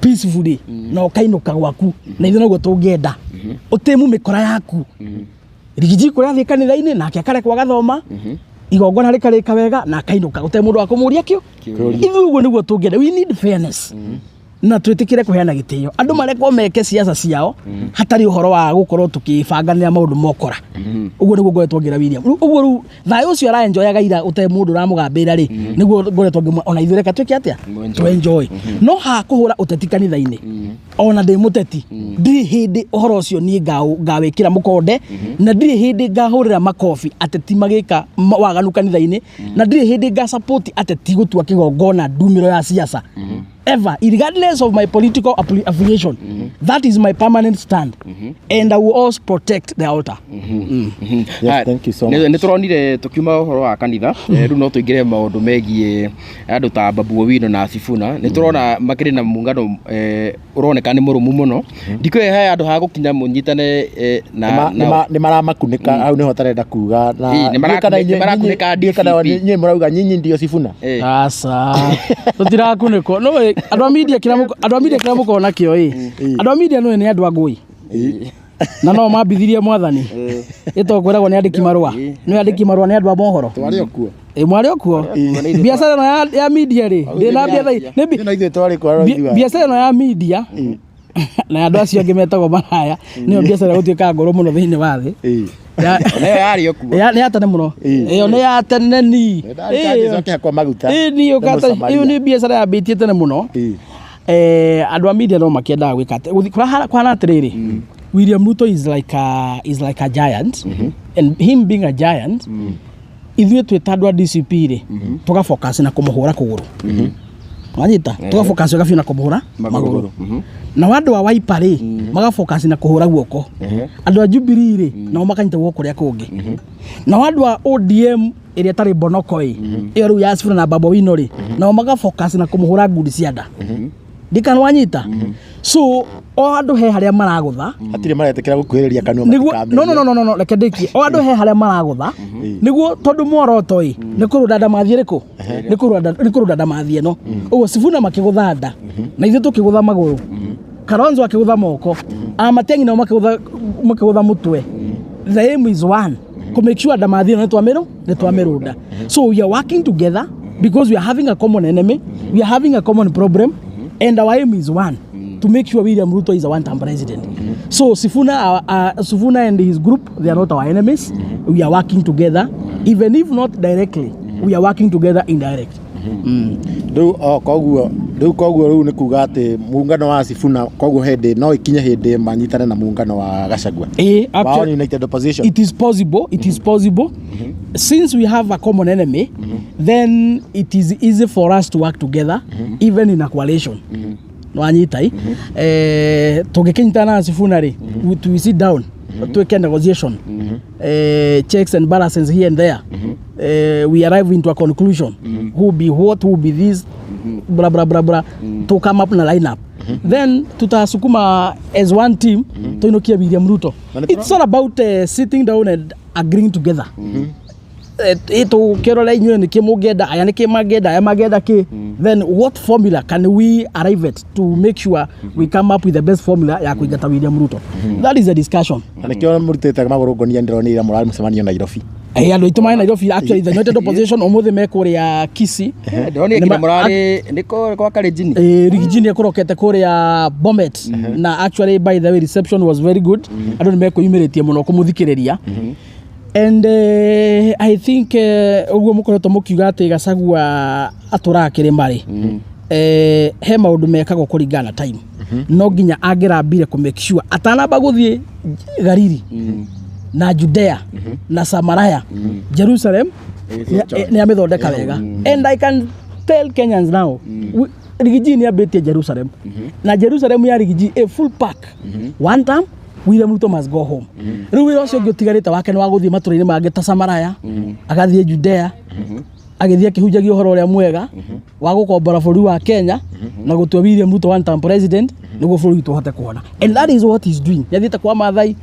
[SPEAKER 3] peacefully na ũkainũka gwaku, na ithuĩ noguo tũngĩenda ũtĩmu mĩkora yaku. Rigiji kũrĩa athiĩ kanitha-inĩ nake akarekwo agathoma, igongona rĩkarĩka wega na akainũka gũtarĩ mũndũ wa kũmũria kĩo. Ithuĩ ũguo nĩguo tũngĩenda. We need fairness na twĩtĩkĩre kũheana gĩtĩo, andũ marekwo meke ciaca ciao hatarĩ ũhoro wa gũkorwo tũkĩbanganĩra maũndũ mokora. Ũguo nĩguo ngoretwo ngĩra William. Rĩu ũguo rĩu thayũ ũcio araenjoyaga ira ũtarĩ mũndũ ũramũgambĩra rĩ, nĩguo ngoretwo ngĩmwe ona ithuĩ reka twĩke atĩa?
[SPEAKER 2] Mwenjoy.
[SPEAKER 3] Twenjoy. No ha kũhũra ũteti kanitha-inĩ, ona ndĩ mũteti, ndirĩ hĩndĩ ũhoro ũcio niĩ ngawĩkĩra mũkonde, na ndirĩ hĩndĩ ngahũrĩra makobi ateti magĩka waganu kanitha-inĩ, na ndirĩ hĩndĩ ngasupport ateti gũtua kĩgongona ndumĩro ya siasa ever, regardless of my political affiliation. That is my permanent stand and I will always protect the altar.
[SPEAKER 1] Yes, thank you so much.
[SPEAKER 2] Nä tå ronire tå ũhoro wa kanitha, rĩu no tũingĩre maũndũ megiĩ andũ ta Babu Owino na Sifuna. Nĩ tũrona makĩrĩ na muungano ũroneka nĩ mũrũmu mũno. Ndikũĩ he andũ ha gũkinya mũnyitane na
[SPEAKER 1] Nĩ maramakunĩka hau nĩho tarenda kuga na
[SPEAKER 2] Ĩ, nĩ nĩ marakunĩka
[SPEAKER 1] ndiũĩ kana
[SPEAKER 2] DCP.
[SPEAKER 1] inyuĩ mũrauga nyinyi ndio Sifuna.
[SPEAKER 3] Aca, tũtirakunĩkwo. No andũ a media, kĩrĩa andũ a media kĩrĩa mũkoragwo nakĩo ĩ, andũ a media nĩ andũ a ngũi na no mambithirie mwathani ĩtokwĩragwo nĩ andĩki marũa, nĩ andĩki marũa, nĩ andũ a mohoro.
[SPEAKER 1] Twarĩ o kuo.
[SPEAKER 3] Ĩ, mwarĩ o kuo. Biacara ĩno ya media rĩ, ndĩna mbia thaa nĩ
[SPEAKER 1] No ithuĩ twarĩ kuo.
[SPEAKER 3] Biacara ĩno ya media na andũ acio angĩ metagwo maraya nĩyo biacara ĩgũtuĩka ngũrũ mũno thĩinĩ wa thĩ.
[SPEAKER 2] Nayo yarĩ o kuo.
[SPEAKER 3] Nĩ ya tene mũno ĩyo, nĩ ya tene ni.
[SPEAKER 1] Akĩhakwo maguta.
[SPEAKER 3] Ĩ, ni
[SPEAKER 1] Nĩ
[SPEAKER 3] ũkata
[SPEAKER 1] Mũsamaria.
[SPEAKER 3] ĩyo nĩ biacara yambĩtie tene mũno. Andũ a media no makĩendaga gwĩka atĩ gũthiĩ kũhana atĩrĩrĩ, William Ruto is like a giant, and him being a giant, ithuĩ twĩ ta andũ a DCP rĩ, tũga focus na kũmũhũra kũgũrũ, wanyita, tũga focus wega biũ na kũmũhũra magũrũ, nao andũ a Wiper rĩ, maga focus na kũhũra guoko. Andũ a Jubilee rĩ, nao makanyita guoko kũrĩa kũngĩ. Nao andũ a ODM ĩrĩa ĩtarĩ mbonoko ĩ, ĩyo rĩu ya Sifuna na Babu Owino rĩ, nao maga focus na kũmũhũra ngundi cia nda. Ndikana wanyita? So o andũ he harĩa maragũtha.
[SPEAKER 1] Hatirĩ maretĩkĩra gũkuhĩrĩria kanua.
[SPEAKER 3] Nĩguo no no no no no no, reke ndĩkie. O andũ he harĩa maragũtha nĩguo, tondũ muoroto ĩ nĩ kũrũnda ndamathi ĩrĩkũ, nĩ kũrũnda ndamathi ĩno. Ũguo Sifuna makĩgũtha nda na ithuĩ tũkĩgũtha magũrũ, Kalonzo akĩgũtha moko, Amatiang'i nao makĩgũtha mũtwe. The aim is one, to make sure ndamathi ĩno nĩ twamĩrũnda. So we are working together because we are having a common enemy, we are having a common problem, and our aim is one, to make sure William Ruto is a one-term president. So Sifuna and his group, they are not our enemies. We are working together, even if not directly, we are working together indirect.
[SPEAKER 1] Rĩu o koguo rĩu koguo rĩu nĩ kuga atĩ muungano wa Sifuna koguo hĩndĩ no ikinye hĩndĩ manyitane na muungano wa Gachagua
[SPEAKER 3] Ĩĩ,
[SPEAKER 1] wa
[SPEAKER 3] actually,
[SPEAKER 1] United Opposition.
[SPEAKER 3] It is possible, it is possible. Since we have a common enemy, then it is easy for us to work together, even in a coalition. Nwanyita i tũngĩkĩnyitana na Sifuna rĩ, we sit down, twĩke negotiation, checks and balances here and there, we arrive into a conclusion, who be what, who be this, blah blah blah blah, to come up na lineup, then tutasukuma as one team tuinukie William Ruto.
[SPEAKER 1] Na nĩ
[SPEAKER 3] It's all about sitting down and agreeing together. Tũkĩrora inyuĩ nĩkĩ mũngĩenda, aya nĩkĩ mangĩenda, aya mangĩenda kĩ, then what formula can we arrive at to make sure we come up with the best formula ya kũingata William Ruto? That is a discussion.
[SPEAKER 1] Na nĩkĩo mũrutĩte magũrũ ngonia, ndĩronire mũrarĩ mũcemanio Nairobi.
[SPEAKER 3] Andũ aitũ marĩ Nairobi. Actually, the United Opposition ũmũthĩ me kũrĩa Kisii.
[SPEAKER 2] Ndĩronire nginya mũrarĩ nĩ kwa Karenjini.
[SPEAKER 3] Rigiji nĩ ekũrokete kũrĩa Bomet, na actually, by the way, reception was very good. Andũ nĩ mekwĩyumĩrĩtie mũno kũmũthikĩrĩria, and I think ũguo mũkoretwo mũkiuga atĩ Gachagua atũraga kĩrĩma rĩ, he maũndũ mekagwo kũringana na time. No nginya angĩrambire kũ make sure atanamba gũthiĩ Galili na Judea na Samaria, Jerusalem nĩ amĩthondeka wega. And I can tell Kenyans now, Rigiji nĩ ambĩtie Jerusalem, na Jerusalem ya Rigiji a full pack, one term, William Ruto must go home. Rĩu wĩra ũcio ũngĩ ũtigarĩte wake nĩ wa gũthiĩ matũra-inĩ mangĩ ta Samaria, agathiĩ Judea, agĩthiĩ akĩhunjagia ũhoro ũrĩa mwega wa gũkombora bũrũri wa Kenya na gũtua William Ruto one term president nĩguo bũrũri witũ ũhote kuona. And that is what he's doing. Nĩ athiĩte kwa Maathai,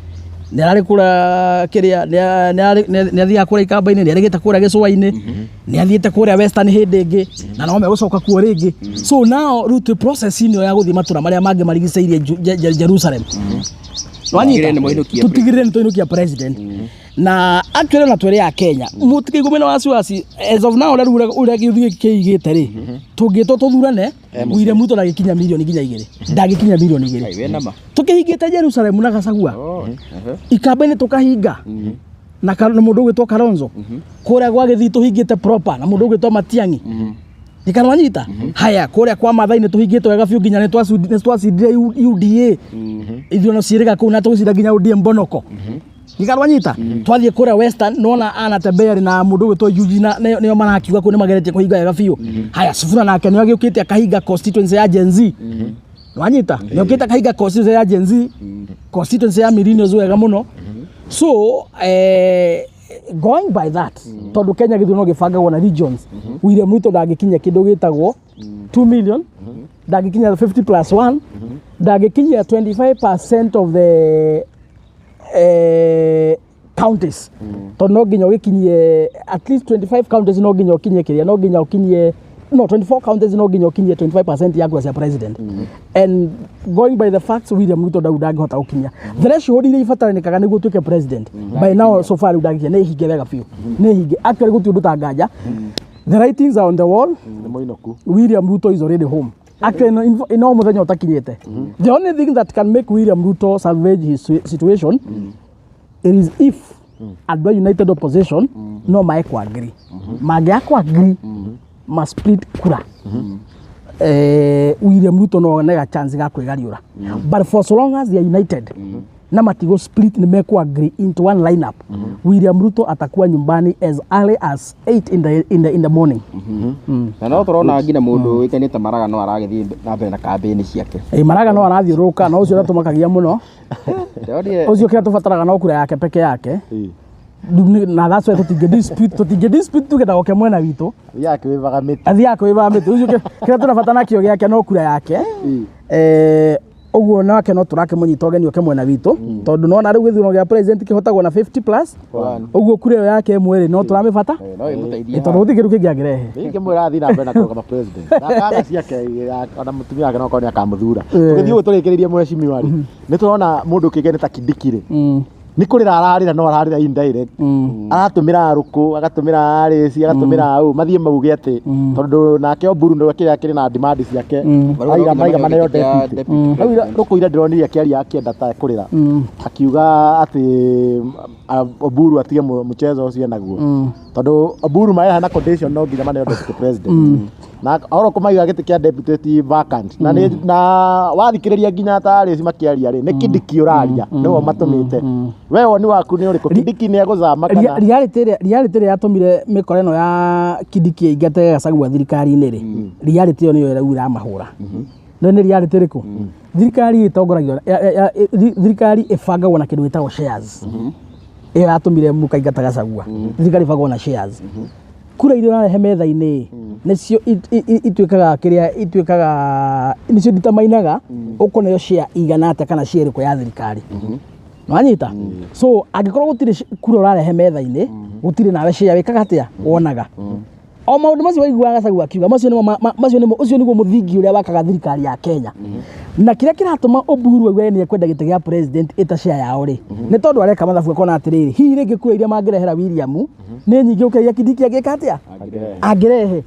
[SPEAKER 3] nĩ ararĩ kũrĩa kĩrĩa, nĩ athiaga kũrĩa Ikamba-inĩ, nĩ arĩgĩte kũrĩa Gĩcũa-inĩ, nĩ athiĩte kũrĩa Western hĩndĩ ĩngĩ, na no megũcoka kuo rĩngĩ. So now rĩu twĩ process-inĩ ĩyo ya gũthiĩ matũra marĩa mangĩ marigicĩirie Jerusalem.
[SPEAKER 2] Tũtigĩrĩre nĩ mwainũkia.
[SPEAKER 3] Tũtigĩrĩre nĩ twainũkia president. Na actually ona twĩrĩ ya Kenya mũtikĩigua mena wasiwasi. As of now, ũrĩa ũrĩa gĩthuĩ kĩigĩte rĩ, tũngĩtwo tũthurane, William Ruto ndagĩkinya mirioni nginya 2, ndangĩkinya mirioni 2.
[SPEAKER 2] Ai, we nama.
[SPEAKER 3] Tũkĩhingĩte Jerusalem na Gachagua,
[SPEAKER 2] Oh, ehe.
[SPEAKER 3] Ikamba-inĩ tũkahinga na mũndũ ũgwĩtwo Kalonzo, kũrĩa gwa Gĩthii tũhingĩte proper na mũndũ ũgwĩtwo Matiang'i. Ndikanwanyita haya, kũrĩa kwa Maathai nĩ tũhingĩte wega biũ, nginya nĩ twacindire UDA ithurano ciĩrĩga kũu, na tũgĩcinda nginya UDA Mbonoko. Ndikanwanyita twathiĩ kũrĩa Western, nona anatembea na mũndũ ũgwĩtwo Eugene na nĩo marakiuga kũu nĩ mageretie kũhinga wega biũ. Haya, Sifuna nake nĩ agĩũkĩte akahinga constituency ya Gen Z. Nwanyita nĩ okĩte akahinga constituency ya Gen Z, constituency ya millennials wega mũno. So going by that, tondũ Kenya gĩthurano gĩbangagwo na regions, William Ruto ndangĩkinyia kĩndũ gĩtagwo 2 million, ndangĩkinyia 50 plus 1, ndangĩkinyia 25% of the counties, tondũ no nginya ũgĩkinyie at least 25 counties, no nginya ũkinyie kĩrĩa, no nginya ũkinyie no 24 counties, no nginya ũkinyie 25% ya kura cia president. And going by the facts, William Ruto ndau ndangĩhota gũkinyia threshold iria ibataranĩkaga nĩguo ũtuĩke president. By now, so far, rĩu ndangĩkinya. Nĩ hinge wega biũ, nĩ hinge. Actually, gũtirĩ ũndũ tanganja, the writings are on the wall.
[SPEAKER 1] Nĩ mũinũku.
[SPEAKER 3] William Ruto is already home. Actually, no mũthenya ũtakinyĩte. The only thing that can make William Ruto salvage his situation, it is if andũ a United Opposition no mae ku agree. Mangĩaga ku agree, ma split kura, William Ruto no one ga chance ga kwĩgariũra. But for so long as they are united na matigo split, nĩ meku agree into one lineup, William Ruto atakuwa nyumbani as early as 8 in the morning.
[SPEAKER 2] Na no tũrona nginya mũndũ ũĩkaine ta Maraga no aragĩthiĩ na mbere na kambĩini ciake.
[SPEAKER 3] Maraga no arathiũrũrũka, no ũcio ũratũmakagia mũno.
[SPEAKER 2] Ndĩronire.
[SPEAKER 3] Ũcio kĩrĩa tũbataraga no kura yake peke yake. Na that's why tũtingĩ dispute tuge ndagoke mwena witũ.
[SPEAKER 1] Thiaga akĩwĩvaga mĩtĩ.
[SPEAKER 3] Athiaga kwĩvaga mĩtĩ. Ũcio kĩrĩa tũrabata nakĩo gĩake no kura yake. Ũguo nake no tũrakĩmũnyita ũgeni oke mwena witũ, tondũ nona rĩu gĩthurano gĩa president kĩhotagwo na 50 plus.
[SPEAKER 2] One.
[SPEAKER 3] Ũguo kura ĩyo yake ĩmwe rĩ, no tũramĩbata.
[SPEAKER 2] No ĩmũteithie.
[SPEAKER 3] Tondũ gũtirĩ kĩndũ kĩngĩ angĩrehe.
[SPEAKER 1] Rĩngĩ mwĩra athiĩ na mbere na kũrũgama president na kama ciake, ona mũtumia wake no korwo nĩ akamũthura. Tũgĩthiĩ ũguo tũrĩkĩrĩrie, mheshimiwa rĩ, nĩ tũrona mũndũ ũkĩgene ta Kindiki rĩ. Nĩ kũrĩra ararĩra no ararĩra indirect. Aratũmĩra Rũkũ, agatũmĩra Arĩci, agatũmĩra au mathiĩ mauge atĩ tondũ nake Oburu nĩwe kĩrĩa kĩrĩ na demand ciake. Maiga maiga maneo deputy. Rĩu Rũkũ ira ndĩronire akĩaria akĩenda ta kũrĩra. Akiuga atĩ Oburu atige mchezo ũcio naguo. Tondũ Oburu mareha na condition no nginya maneo deputy president. Na oro kũmaiga gĩtĩ kĩa deputy ti vacant. Na nĩ na wathikĩrĩria nginya ta Arĩci makĩaria rĩ, nĩ Kindiki ũraria, nĩwe matũmĩte. We woni waku nĩ ũrĩkũ? Kindiki nĩ egũcama kana?
[SPEAKER 3] Reality ĩrĩa yatũmire mĩkora ĩno ya Kindiki ĩingate Gachagua thirikari-inĩ rĩ, reality ĩyo nĩyo rĩu ĩramahũra. No nĩ reality ĩrĩkũ? Thirikari ĩtongoragio, thirikari ĩbangagwo na kĩndũ gĩtagwo shares. Ĩyo yatũmire mũkaingata Gachagua. Thirikari ĩbangagwo na shares. Kura iria ũrarehe metha-inĩ nĩcio ituĩkaga kĩrĩa ituĩkaga nĩcio determinaga ũkũneo share igana atĩa kana share ĩrĩkũ ya thirikari. Nĩwanyita? So angĩkorwo gũtirĩ kura ũrarehe metha-inĩ, gũtirĩ nawe share wĩkaga atĩa? Wonaga. O maũndũ macio waiguaga Gachagua akiuga, macio nĩmo macio nĩmo ũcio nĩguo mũthingi ũrĩa wakaga thirikari ya Kenya. Na kĩrĩa kĩratũma Oburu auge nĩ ekwenda gĩtĩ gĩa president ĩta share yao rĩ, nĩ tondũ areka mathabu akona atĩrĩrĩ, hihi rĩngĩ kura iria mangĩrehera William nĩ nyingĩ gũkĩra iria Kindiki angĩka atĩa? Angĩrehe.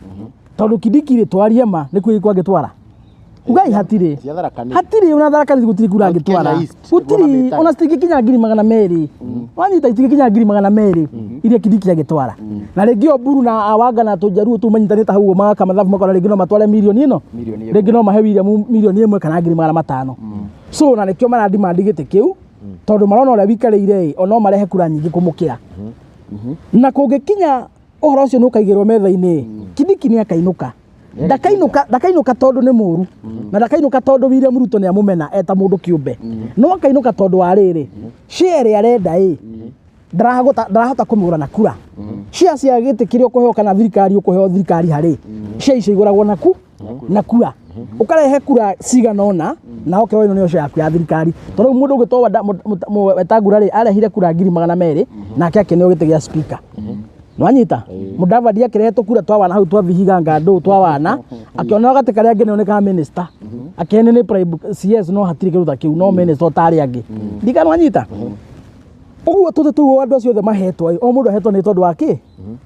[SPEAKER 3] Tondũ Kindiki rĩ, twarie ma, nĩ kura irĩkũ angĩtwara? Ugai hatirĩ.
[SPEAKER 1] Cia Tharaka Nithi.
[SPEAKER 3] Hatirĩ ona Tharaka Nithi gũtirĩ kura angĩtwara.
[SPEAKER 1] Kenya East,
[SPEAKER 3] Gũtirĩ,
[SPEAKER 1] nĩguo mamĩtaga.
[SPEAKER 3] ona citingĩkinya 200,000. Wanyita itingĩkinya 200,000 iria Kindiki angĩtwara. Na rĩngĩ Oburu na Awanga na Tũnjaruo tũu manyitanĩte hau ũguo magaka mathabu makona rĩngĩ no matware mirioni ĩno.
[SPEAKER 2] Mirioni ĩmwe.
[SPEAKER 3] Rĩngĩ no mahe William mirioni 1 kana 500,000. So na nĩkĩo maradimandi gĩtĩ kĩu tondũ marona ũrĩa wikarĩire ĩ, o no marehe kura nyingĩ kũmũkĩra. Na kũngĩkinya ũhoro ũcio nĩ ũkaigĩrwo metha-inĩ, Kindiki nĩ akainũka. Ndakainũka tondũ nĩ mũru, na ndakainũka tondũ William Ruto nĩ amũmena eta mũndũ kĩũmbe. No akainũka tondũ wa rĩrĩ, share ĩrĩa arenda ĩ, ndarahota kũmĩgũra na kura. Share cia gĩtĩ kĩrĩa ũkũheo kana thirikari ũkũheo thirikari harĩ, share icio igũragwo na na kura. Ũkarehe kura cigana ũna, na okerwo ĩno nĩyo share yaku ya thirikari. Tondũ rĩu mũndũ ũgĩtwo Wetangula rĩ, arehire kura 200,000, nake akĩneo gĩtĩ gĩa speaker. Nwanyita? Mudavadi akĩrehe tũkura twa wana hau twa Vihiga Ngandũ twa wana, akĩona gatĩ karĩa angĩ nĩ ka minister. Akĩene nĩ prime CS no hatirĩ kĩndũ ta kĩu, no minister ta arĩa angĩ. Ndika nwanyita? Ũguo tũtĩ tũu andũ acio othe mahetwo, o mũndũ ahetwo nĩ tondũ wa kĩ?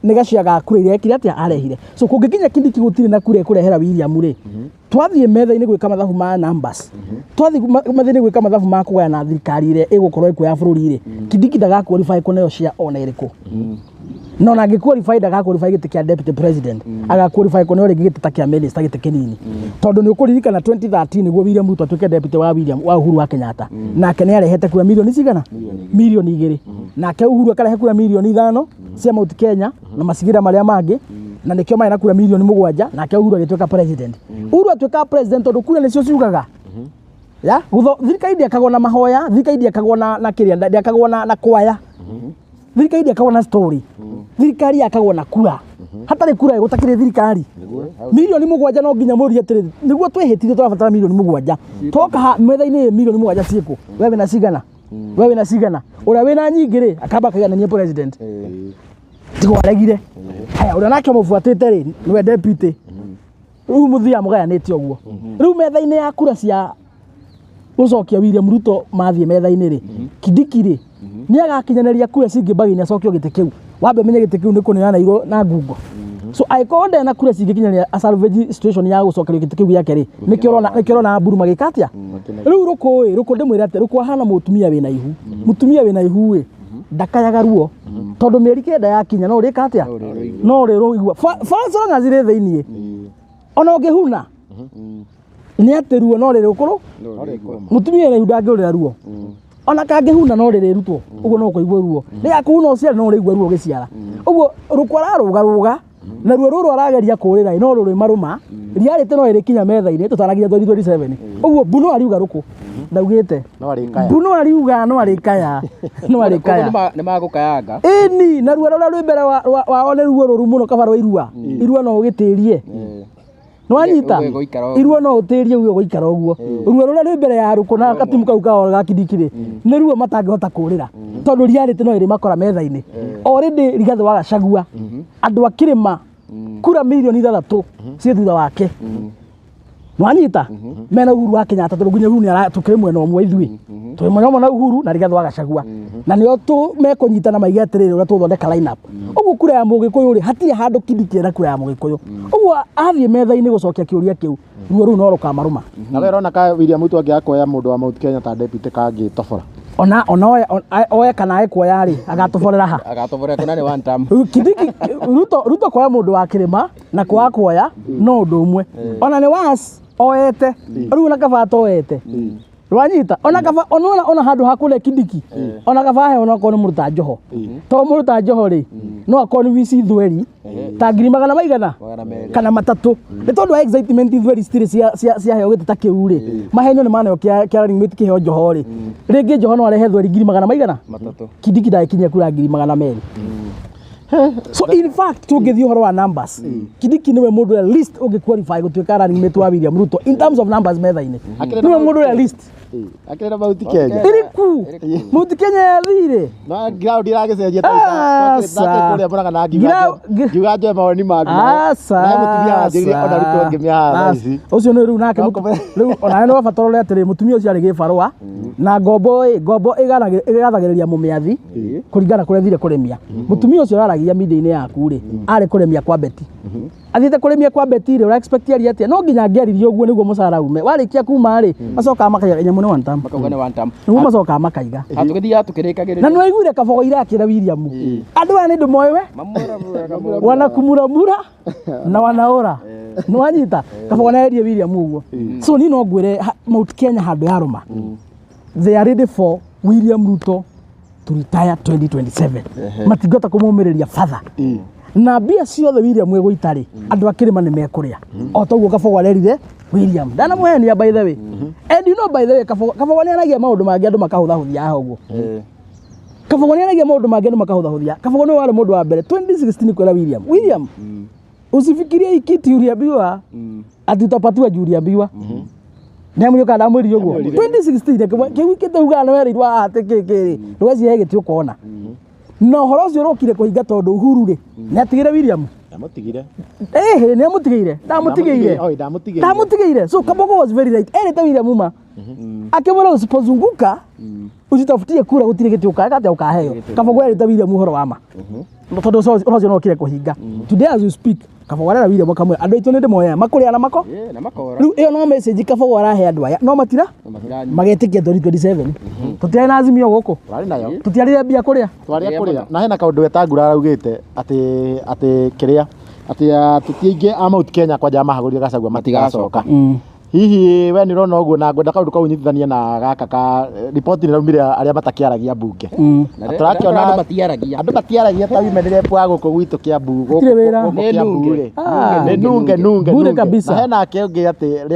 [SPEAKER 3] Nĩ gacia ga kura iria ekire atĩa arehire. So kũngĩkinya Kindiki gũtirĩ na kura ĩkũrehera William rĩ, twathiĩ metha-inĩ gwĩka mathabu ma numbers, twathiĩ metha-inĩ gwĩka mathabu ma kũgayana thirikari ĩrĩa ĩgũkorwo ĩkuo ya bũrũri rĩ, Kindiki ndaga qualify kũneo share ona ĩrĩkũ. No na angĩ-qualify ndaga qualify gĩtĩ kĩa deputy president, aga qualify kũneo rĩngĩ gĩtĩ ta kĩa minister gĩtĩ kĩnini. Tondũ nĩ ũkũririkana 2013 nĩguo William Ruto atuĩke deputy wa William wa Uhuru wa Kenyatta. Nake nĩ arehete kura mirioni cigana? Mirioni 2. Nake Uhuru akarehe kura mirioni 5 cia Mount Kenya na macigira marĩa mangĩ, na nĩkĩo marĩ na kura mirioni 7, nake Uhuru agĩtuĩka president. Uhuru atuĩka president tondũ kura nĩcio ciugaga. Ya, gutho thirikari ndĩakagwo na mahoya, thirikari ndĩakagwo na kĩrĩa, ndĩakagwo na kwaya. Thirikari ndĩakagwo na story. Thirikari yakagwo na kura. Hatarĩ kura gũtakĩrĩ thirikari. Mirioni 7 no nginya mũrie atĩrĩ, nĩguo twĩhĩtithie tũrabatara mirioni 7. Twoka metha-inĩ mirioni 7 ciĩkũ? We wĩna cigana? We wĩna cigana? Ũrĩa wĩna nyingĩ rĩ, akamba akaiganania president. Tigo aregire. Haya, ũrĩa nake ũmũbuatĩte rĩ, nĩwe deputy. Rĩu mũthiaga mũgayanĩte ũguo. Rĩu metha-inĩ ya kura cia gũcokia William Ruto mathiĩ metha-inĩ rĩ, Kindiki rĩ, nĩ agakinyanĩria kura cingĩ mbagi-inĩ acokio gĩtĩ kĩu. Wambe ũmenye gĩtĩ kĩu nĩ kũneana igũrũ na ngungo. So angĩkorwo ndarĩ na kura cingĩkinyanĩria a salvage situation ya gũcokerio gĩtĩ kĩu gĩake rĩ, nĩkĩo ũrona Mburu magĩka atĩa? Rĩu Rũkũ ĩ, Rũkũ ndĩmwĩre atĩa, Rũkũ ahana mũtumia wĩna ihu. Mũtumia wĩna ihu ĩ, ndakayaga ruo. Tondũ mĩeri 9 yakinya no ũrĩka atĩa? No ũrĩrũigua. As long as irĩ thĩiniĩ. Ona ũngĩhuna, nĩ atĩ ruo no rĩrĩũkũrũ. Mũtumia wĩna ihu ndangĩũrĩra ruo. Ona kangĩhuna no rĩrĩrutwo, ũguo no ũkũigua ruo. Rĩrĩa kũhuna ũciare no ũrĩigua ruo ũgĩciara. Ũguo Rũkũ ararũgarũga, na ruo rũrũ arageria kũrĩra no rũrĩ marũma, reality no ĩrĩkinya metha-inĩ tũtanakinya 2027. Ũguo mbu no ariuga Rũkũ, ndaugĩte.
[SPEAKER 1] No arĩkaya.
[SPEAKER 3] Mbu no ariuga, no arĩkaya. No arĩkaya.
[SPEAKER 2] Nĩ magũkayanga.
[SPEAKER 3] Ĩni, na ruo rũrĩa rwĩ mbere wao nĩ ruo rũru mũno kaba rwa irua. Irua no ũgĩtĩrie. Nĩwanyita?
[SPEAKER 2] Ũguo ĩgũikara ũguo.
[SPEAKER 3] Irua no ũtĩrie ũguo ĩgũikara ũguo. Ruo rũrĩa rwĩ mbere ya Rũkũ na gatimu kau kao ga Kindiki rĩ, nĩ ruo matangĩhota kũrĩra. Tondũ reality no ĩrĩmakora metha-inĩ. Already Rigathĩ wa Gachagua, andũ a kĩrĩma, kura mirioni 6 ciĩ thutha wake. Nĩwanyita? Mena Uhuru wa Kenyatta tondũ nginya Uhuru nĩ tũkĩrĩ mwena ũmwe ithuĩ. Tũrĩ mwena ũmwe na Uhuru na Rigathĩ wa Gachagua. Na nĩo tu mekũnyitana maige atĩrĩrĩ ũrĩa tũgũthondeka line up. Ũguo kura ya Mũgĩkũyũ rĩ, hatirĩ handũ Kindiki ena kura ya Mũgĩkũyũ. Ũguo athiĩ metha-inĩ gũcokia kĩũria kĩu, ruo rũu no rũkamarũma.
[SPEAKER 1] Na we ũrona ka William Ruto angĩaga kuoya mũndũ wa Mount Kenya ta deputy kangĩtobora?
[SPEAKER 3] Ona oe kana ae kuoya rĩ, agatoborera ha?
[SPEAKER 2] Agatoborera kuna nĩ one term.
[SPEAKER 3] Kindiki Ruto kuoya mũndũ wa kĩrĩma na kwaga kuoya no ũndũ ũmwe. Ona nĩ was oete rĩu ona kaba atoete rwanyita ona kaba ona handũ ha kũrĩa Kindiki ona kaba ahe ona okorwo nĩ mũruta Njoho to mũruta Njoho rĩ no akorwo nĩ wici thweri ta ngiri magana maigana
[SPEAKER 2] 200.
[SPEAKER 3] Kana matatũ nĩ tondũ wa excitement thweri citirĩ ciaheo gĩtĩ ta kĩu rĩ, mahenio nĩ maneo kĩa running mate kĩheo Njoho rĩ, rĩngĩ Njoho no arehe thweri ngiri magana maigana
[SPEAKER 2] 3.
[SPEAKER 3] Kindiki ndagĩkinyia kura ngiri 200. So in fact tũngĩthiĩ ũhoro wa numbers, Kindiki nĩwe mũndũ ũrĩa least ũngĩ qualify gũtuĩka running mate wa William Ruto in terms of numbers metha-inĩ.
[SPEAKER 1] Akĩrĩ na
[SPEAKER 3] Nĩwe mũndũ ũrĩa least.
[SPEAKER 1] Akĩrĩ na Mount Kenya.
[SPEAKER 3] Ĩrĩku Mount Kenya yathire?
[SPEAKER 1] Na ground iragĩcenjia.
[SPEAKER 3] Aca.
[SPEAKER 1] Kũrĩa Mũrang'a na
[SPEAKER 3] Ngiuga
[SPEAKER 1] ngiuga njoe mawoni maku.
[SPEAKER 3] Aca.
[SPEAKER 1] Na he mũtumia wanjĩrire ona Ruto angĩmĩaha thaa ici.
[SPEAKER 3] Ũcio nĩ rĩu nake
[SPEAKER 1] No
[SPEAKER 3] rĩu onawe nĩ wabatara ũrĩa atĩrĩ mũtumia ũcio arĩ gĩbarũa na ngombo ĩ ngombo ĩgathagĩrĩria mũmĩathi kũringana kũrĩa thire kũrĩmia. Mũtumia ũcio ũraragia media-inĩ yaku rĩ, arĩ kũrĩmia kwa Beti, athiĩte kũrĩmia kwa Beti rĩ, ũra expect arie atĩa? No nginya angĩaririe ũguo nĩguo mũcara ume. Warĩkia kuma rĩ, macokaga makaiga nyamũ nĩ one term.
[SPEAKER 2] Makauga nĩ one term.
[SPEAKER 3] Nĩguo macokaga makaiga.
[SPEAKER 2] Tũgĩthiaga tũkĩrĩkagĩrĩria.
[SPEAKER 3] Na nĩ waiguire Kabogo ira akĩra William, andũ aya nĩ ndũmoĩ we wanakumũramura na wanaora nĩ wanyita. Kabogo nĩ William ũguo. So niĩ no ngwĩre Mount Kenya handũ yarũma, they are ready for William Ruto to retire 2027. Matingĩhota kũmũmĩrĩria further na mbia ciothe William egũita rĩ, andũ a kĩrĩma nĩ mekũrĩa o ta ũguo Kabogo arerire William. Ndanamũhenia, by the way. And you know, by the way, Kabogo nĩ aragia maũndũ mangĩ andũ makahũthahũthia haha ũguo. Kabogo nĩ aragia maũndũ mangĩ andũ makahũthahũthia. Kabogo nĩwe warĩ mũndũ wa mbere 2016 kwĩra William, "William, usifikirie hii kiti uliambiwa ati utapatiwa juu uliambiwa." Nĩamũrio kana ndamwĩrire ũguo 2016 kĩu kĩtaugaga nĩ werĩirwo atĩ kĩ kĩ rĩ ndũgeciria he gĩtĩ ũkona na ũhoro ũcio ũrokire kũhinga tondũ Uhuru rĩ nĩ atigire William.
[SPEAKER 1] Ndamũtigire.
[SPEAKER 3] Ĩhĩ, nĩ amũtigĩire, ndamũtigĩire.
[SPEAKER 1] Oi, ndamũtigĩire.
[SPEAKER 3] Ndamũtigĩire. So Kabogo was very right erĩte William ma akĩmwĩra, "Usipozunguka usitafutie kura, gũtirĩ gĩtĩ ũkaeka atĩa ũkaheo." Kabogo erĩte William ũhoro wa ma tondũ ũhoro ũcio no ũkire kũhinga. Today as we speak, Kabogo arera William akamwĩra andũ aitũ nĩ ndĩmoya makũrĩa na mako.
[SPEAKER 2] Na makora.
[SPEAKER 3] Rĩu ĩyo no message Kabogo arahe andũ aya no matira magetĩkia 2027 tũtiarĩ na Azimio gũkũ.
[SPEAKER 1] Twarĩ nayo.
[SPEAKER 3] Tũtiarire mbia kũrĩa.
[SPEAKER 1] Twarĩa kũrĩa na hena kaũndũ Wetangula araugĩte atĩ kĩrĩa atĩ ateti aingĩ a Mount Kenya kwanja mahagũrire Gachagua matigacoka. Hihi we nĩ ũrona ũguo? Na ngwenda kaũndũ kau nyitithanie na gaka ka riboti nĩ raumire arĩa matakĩaragia mbunge. Na tũrakĩona
[SPEAKER 2] andũ matiaragia.
[SPEAKER 1] Andũ matiaragia ta women rep wa gũkũ gwitũ Kiambu gũkũ
[SPEAKER 3] Gũtirĩ wĩra.
[SPEAKER 1] gũkũ
[SPEAKER 2] Nĩ
[SPEAKER 1] Kiambu
[SPEAKER 2] nunge.
[SPEAKER 1] rĩ.
[SPEAKER 3] Ah.
[SPEAKER 1] Nĩ nunge nunge
[SPEAKER 3] Bure
[SPEAKER 1] nunge.
[SPEAKER 3] kabisa.
[SPEAKER 1] Na hena ake ũngĩ atĩ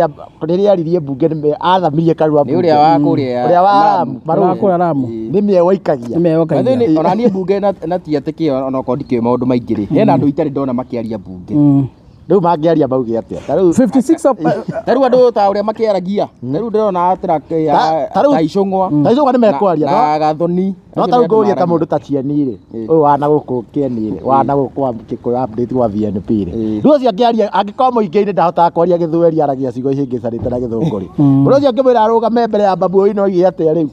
[SPEAKER 1] rĩrĩa aririe mbunge nĩ athamirie karua
[SPEAKER 2] Nĩ ũrĩa wa kũrĩa
[SPEAKER 1] ũrĩa wa
[SPEAKER 2] Lamu.
[SPEAKER 1] Lamu.
[SPEAKER 3] Ũrĩa wa kũrĩa Lamu.
[SPEAKER 1] Nĩ mĩewa ikagia.
[SPEAKER 3] Nĩ mĩewa ikagia.
[SPEAKER 2] By the way, ona niĩ mbunge na ti atĩ kĩo ona okorwo ndikĩũĩ maũndũ maingĩ rĩ, hena andũ itarĩ ndona makĩaria mbunge.
[SPEAKER 1] Rĩu mangĩaria mauge atĩa ta rĩu?
[SPEAKER 3] 56 of
[SPEAKER 2] Ta rĩu andũ ta ũrĩa makĩaragia, ta rĩu ndĩrona
[SPEAKER 1] Ta rĩu
[SPEAKER 2] ta Icũng'wa
[SPEAKER 1] ta Icũng'wa nĩ mekwaria,
[SPEAKER 2] na Gathoni.
[SPEAKER 1] No ta rĩu ngũria ta mũndũ ta Chieni rĩ,
[SPEAKER 2] Ĩ.
[SPEAKER 1] ũyũ wa na gũkũ Kĩeni rĩ, wa na gũkũ wa Gĩkũyũ update wa BNP rĩ, rĩu ũcio angĩaria angĩkorwo mũingĩ-inĩ ndahotaga kwaria Gĩthweri, aragia ciugo ihĩngĩcanĩte na Gĩthũngũ rĩ, mũndũ ũcio angĩmwĩra arũgame mbere ya babu Owino oige atĩa rĩu?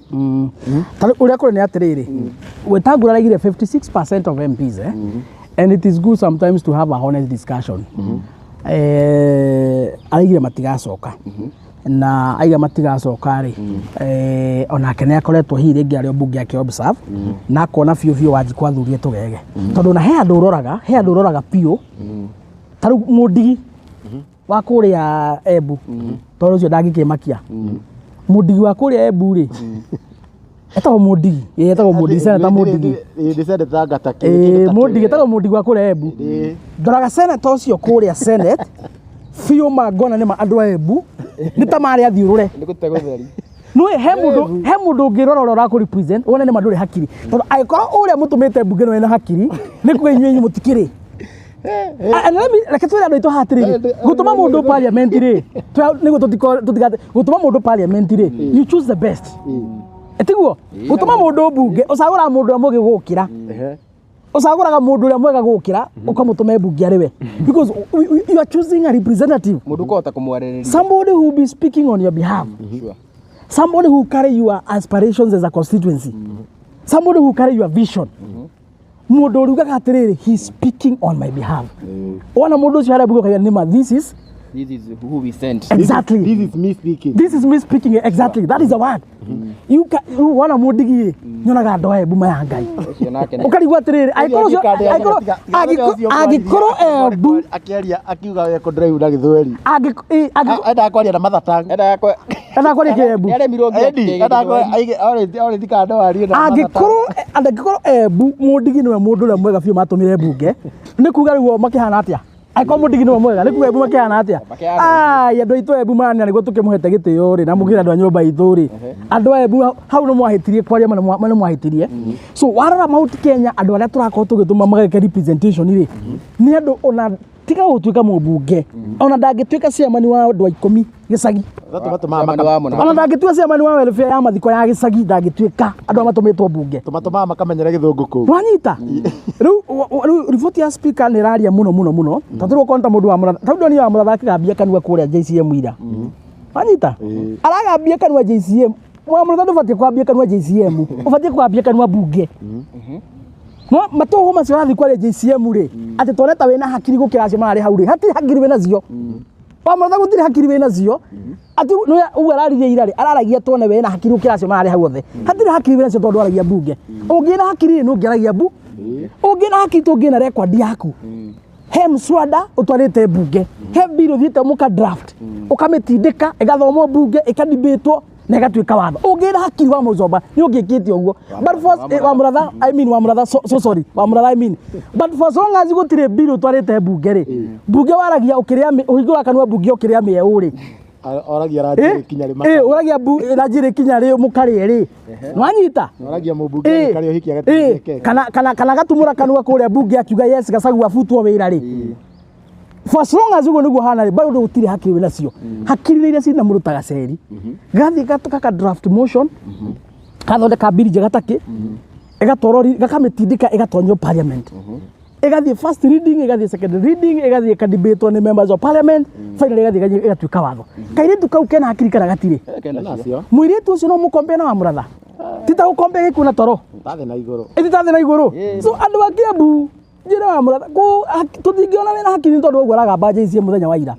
[SPEAKER 3] Ta rĩu ũrĩa kũrĩ nĩ atĩrĩrĩ, Wetangula araigire 56% of MPs, eh? And it is good sometimes to have a honest discussion. Araigire matigacoka na aiga matigacoka rĩ, onake nĩ akoretwo hihi rĩngĩ arĩ o mbunge akĩ observe na akona biũ biũ Wanjikũ athurie tũgege tondũ na he andũ ũroraga, he andũ ũroraga biũ ta rĩu Mũndigi wa kũrĩa Embu, tondũ ũcio ndangĩkĩmakia Mũndigi wa kũrĩa Embu rĩ, etagwo Mũndigi. Ĩĩ, etagwo Mũndigi, seneta Mũndigi.
[SPEAKER 1] Ĩ, nĩ seneta ngata
[SPEAKER 3] Ĩĩ, Mũndigi, etagwo Mũndigi wa kũrĩa Embu. Ndoraga seneta ũcio kũrĩa senate biũ ma ngona nĩma andũ a Embu nĩ ta marĩ athiũrũre.
[SPEAKER 2] Nĩ gũte gũtheri.
[SPEAKER 3] Nĩ he mũndũ ũngĩrora ũrĩa ũrakũ represent wone nĩma ndũrĩ hakiri tondũ angĩkorwo ũrĩa mũtũmĩte mbunge nĩwe na hakiri nĩ kuga inyuĩ inyuĩ mũtikĩrĩ. And let me reke twĩre andũ aitũ haha atĩrĩrĩ, gũtũma mũndũ parliament rĩ, nĩguo tũtigate gũtũma mũndũ parliament rĩ, you choose the best. Tiguo gũtũma mũndũ mbunge ũcagũraga mũndũ ũrĩa mũgĩ gũkĩra, ũcagũraga mũndũ ũrĩa mwega gũkĩra ũkamũtũma mbunge arĩ we because you are choosing a representative,
[SPEAKER 2] Mũndũ ũkũhota kũmwarĩrĩria.
[SPEAKER 3] Somebody who will be speaking on your behalf, somebody who carry your aspirations as a constituency. Somebody who carry your vision, mundu uriugaga atiriri, he is speaking on my behalf. Wona mundu ucio aria mbunge, ukauga nima, this is
[SPEAKER 2] This is who we sent.
[SPEAKER 3] Exactly.
[SPEAKER 1] This is me speaking.
[SPEAKER 3] This is me speaking, exactly, that is the word. You ca wona mundigi nyonaga andu aya mbuma ya Ngai.
[SPEAKER 2] Ũcio nake nĩ
[SPEAKER 3] Ukarigwo atiriri, angĩkorwo angĩkorwo Embu
[SPEAKER 1] akiaria akiuga we kũndrive na gĩthweri.
[SPEAKER 3] Angĩkorwo
[SPEAKER 1] Endaga kwaria na mother tongue.
[SPEAKER 2] Endaga kwa
[SPEAKER 3] endaga kwaria Kĩembu.
[SPEAKER 2] Nĩaremirwo nginya
[SPEAKER 1] Eddie, endaga already kana no arie na mother tongue.
[SPEAKER 3] Angĩkorwo Embu Mũndigi nĩwe mũndũ ũrĩa mwega biũ matũmire mbunge, nĩ kuga rĩu o makĩhana atĩa? Angĩkorwo Mũndigi nĩwe mwega, nĩ kuga Embu makĩhana atĩa?
[SPEAKER 2] Makĩhana.
[SPEAKER 3] Ai, andũ aitũ Embu mana nĩguo tũkĩmũhete gĩtĩo rĩ, na mũkĩre andũ a nyũmba itũ rĩ, andũ a Embu hau nĩ mwahĩtirie kwaria ma, nĩ mwahĩtirie. So warora Mount Kenya, andũ arĩa tũrakorwo tũgĩtũma mageke representation rĩ, nĩ andũ ona tiga gũtuĩka mũmbunge, ona ndangĩtuĩka chairman wa andũ a 10 gĩcagi.
[SPEAKER 1] Tũmatũmaga
[SPEAKER 2] Chairman wa mũna.
[SPEAKER 3] Ona ndangĩtuĩka chairman wa welfare ya mathiko ya gĩcagi, ndangĩtuĩka andũ arĩa matũmĩtwo mbunge.
[SPEAKER 1] Tũmatũmaga makamenyere gĩthũngũ kũu.
[SPEAKER 3] Wanyita rĩu rĩu riboti ya speaker nĩ ĩraria mũno mũno mũno, tondũ rĩu okorwo nĩ ta mũndũ wa Mũratha, ta rĩu ndonire wa Mũratha akĩgambia kanua kũrĩa JCM ira. Wanyita aragambia kanua JCM. Wa Mũratha, ndũbatiĩ kwambia kanua JCM, ũbatiĩ kwambia kanua mbunge. No matũhũ macio ũrathiĩ kwaria JCM rĩ, atĩ tuone ta wĩna hakiri gũkĩra acio mararĩ hau rĩ, hatirĩ hakiri wĩnacio. Wa Mũratha, gũtirĩ hakiri wĩnacio. Atĩ ũguo araririe ira rĩ, araragia tuone wĩna hakiri gũkĩra acio mararĩ hau othe. Hatirĩ hakiri wĩnacio tondũ waragia mbunge. Ũngĩna hakiri rĩ, nĩ ũngĩaragia mbu ũngĩna hakiri, tũngĩna rekondi yaku he mswada ũtwarĩte mbunge, he bill ũthiĩte mũka draft, ũkamĩtindĩka, ĩgathomwo mbunge, ĩkadibatwo na ĩgatuĩka watho. Ũngĩna hakiri wa mũcomba, nĩ ũngĩkĩte ũguo. But for wa Mũratha, I mean, wa Mũratha, so sorry, wa Mũratha, I mean, but for so long as gũtirĩ bill ũtwarĩte mbunge rĩ, mbunge waragia ũkĩrĩa ũhingũra kanua mbunge ũkĩrĩa mĩeũ rĩ.
[SPEAKER 1] Oragia ranjĩ kinya rĩ.
[SPEAKER 3] Ũragia ranjĩ kinya rĩ mũkarĩe rĩ, nwanyita?
[SPEAKER 1] Oragia mũmbunge karĩa ũhiki agatinĩrie keki.
[SPEAKER 3] Kana gatumũra kanua kũrĩa mbunge akiuga yes, Gachagua abutwo wĩra rĩ. For as long as ũguo nĩguo hana rĩ, bado gũtirĩ hakiri wĩnacio. Hakiri nĩ iria cina mũndũ ta Gaceri gathiĩ gaka draft motion, gathondeka bill njega takĩ ĩgatwarwo gakamĩtindĩka, ĩgatonyio parliament, ĩgathiĩ first reading, ĩgathiĩ second reading, ĩgathiĩ ĩkadebatwo nĩ members of parliament, finally ĩgathiĩ ĩgatuĩka watho. Kairĩtu kau kena hakiri kana gatirĩ?
[SPEAKER 1] Nacio.
[SPEAKER 3] Mũirĩtu ũcio no mũkombe na wa Mũratha, ti ta gũkombe gĩkuũ na toro.
[SPEAKER 1] Tathĩ na igũrũ.
[SPEAKER 3] Ĩthi tathĩ na igũrũ. So andũ a Kiambu, njĩra wa Mũratha, tũtingĩona wĩna hakiri nĩ tondũ ũguo aragamba JCM mũthenya wa ira.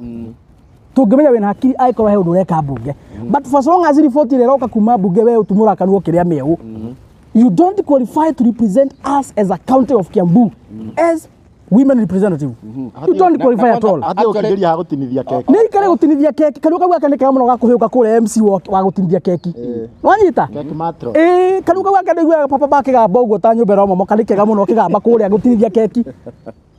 [SPEAKER 3] Tũngĩmenya wĩna hakiri angĩkorwo he ũndũ ũreka mbunge, but for so long as report ĩrĩa ĩroka kuma mbunge, we ũtumũra kanua ũkĩrĩa mĩeũ, you don't qualify to represent us as a county of Kiambu as women representative. You don't qualify at all.
[SPEAKER 1] Hatirĩ ũkĩgeria ha gũtinithia keki.
[SPEAKER 3] Nä ikare gå keki, kanua kau gake nä kega må no gakå hä å ka kå rä a MC wa gå tinithia keki, nwanyita?
[SPEAKER 1] Keki matro.
[SPEAKER 3] Ä kanua kau gake nä papa bakĩgamba ũguo ta nyũmba ĩromomoka, nĩ kega mũno kĩgamba kũrĩa gũtinithia keki,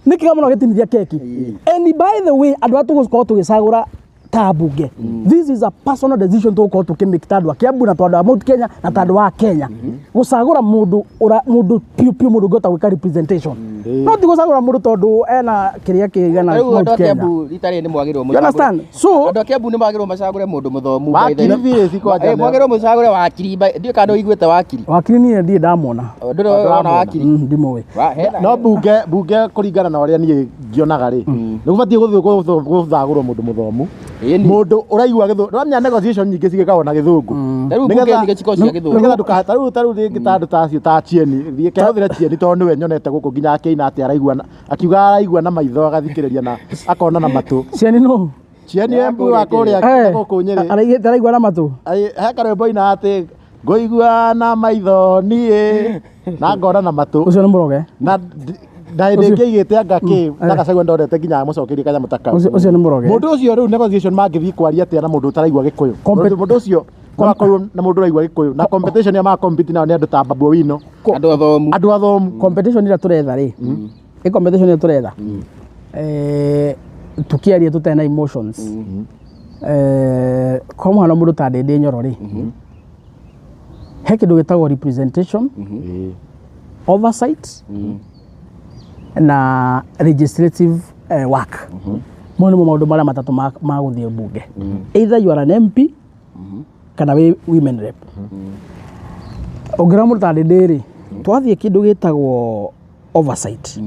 [SPEAKER 3] nĩ kega mũno gĩtinithia keki. And by the way, andũ arĩa tũgũkorwo tũgĩcagũra ta mbunge, this is a personal decision tũgũkorwo tũkĩmake ta andũ a Kiambu na ta andũ a Mount Kenya na ta andũ a Kenya, gũcagũra mũndũ ũra mũndũ piũ piũ, mũndũ ũngĩhota gwĩka representation, no ti gũcagũra mũndũ tondũ ena kĩrĩa kĩigana
[SPEAKER 2] Rĩu andũ
[SPEAKER 3] Mount
[SPEAKER 2] a
[SPEAKER 3] Kenya.
[SPEAKER 2] Kiambu rita rĩrĩ nĩ mwagĩrĩirwo
[SPEAKER 3] You understand? So
[SPEAKER 2] andũ a Kiambu nĩ magĩrĩirwo macagũre mũndũ mũthomu by the
[SPEAKER 1] Wakiri
[SPEAKER 2] way.
[SPEAKER 1] thirĩ ci kwanja
[SPEAKER 2] Mwagĩrĩirwo mũcagũre wakiri ndiũĩ kana ũiguĩte wakiri.
[SPEAKER 3] Wakiri niĩ ndirĩ ndamwona.
[SPEAKER 2] Ndũrĩ wona wakiri?
[SPEAKER 3] Ndimũĩ.
[SPEAKER 2] Hena-
[SPEAKER 1] No bunge kũringana na ũrĩa niĩ ngĩonaga rĩ, nĩ gũbatiĩ gũthiĩ gũthagũrwo mũndũ mũthomu.
[SPEAKER 2] Ĩni.
[SPEAKER 1] Mũndũ ũraigua gĩthũngũ, ndũramenya negotiation nyingĩ cigĩkagwo na gĩthũngũ.
[SPEAKER 2] Ta rĩu bunge nyingĩ cikoragwo cia gĩthũngũ.
[SPEAKER 1] Nĩgetha ndũka ta rĩu rĩngĩ ta andũ ta acio ta Chieni, thiĩ kehũthĩre Chieni tondũ nĩwe nyonete gũkũ nginya akĩina atĩ araigua akiuga araigua na maitho, agathikĩrĩria na akona na matũ.
[SPEAKER 3] Cieni nũ?
[SPEAKER 1] Chieni Embu wa kũrĩa gũkũ Nyĩrĩ.
[SPEAKER 3] Araigĩte araigua na matũ.
[SPEAKER 1] He karwĩmbo ina atĩ ngũigua na maitho niĩ na ngona na matũ.
[SPEAKER 3] Ũcio nĩ mũroge.
[SPEAKER 1] Na hĩndĩ ĩngĩ aigĩte anga kĩ na Gachagua ndonete nginya amũcokerie kanyamũ ta kau.
[SPEAKER 3] Ũcio nĩ mũroge.
[SPEAKER 1] Mũndũ ũcio rĩu negotiation mangĩthiĩ kwaria atĩa na mũndũ ũtaraigua gĩkũyũ? Mũndũ ũcio no akorwo na mũndũ ũraigua gĩkũyũ na competition ya compete nao nĩ andũ ta Babu Owino.
[SPEAKER 2] Andũ athomu.
[SPEAKER 1] Andũ athomu.
[SPEAKER 3] Competition ĩrĩa tũretha rĩ, ĩ competition ĩrĩa tũretha, tukiaria tũtarĩ na emotions, kwa mũhano mũndũ ta Ndĩndĩ Nyoro rĩ, he kĩndũ gĩtagwo representation, oversight na legislative work. Mo nĩmo maũndũ marĩa matatũ ma gũthiĩ mbunge, either you are an MP kana wĩ women rep. Ũngĩrora mũndũ ta Ndĩndĩ rĩ, twathiĩ kĩndũ gĩtagwo oversight,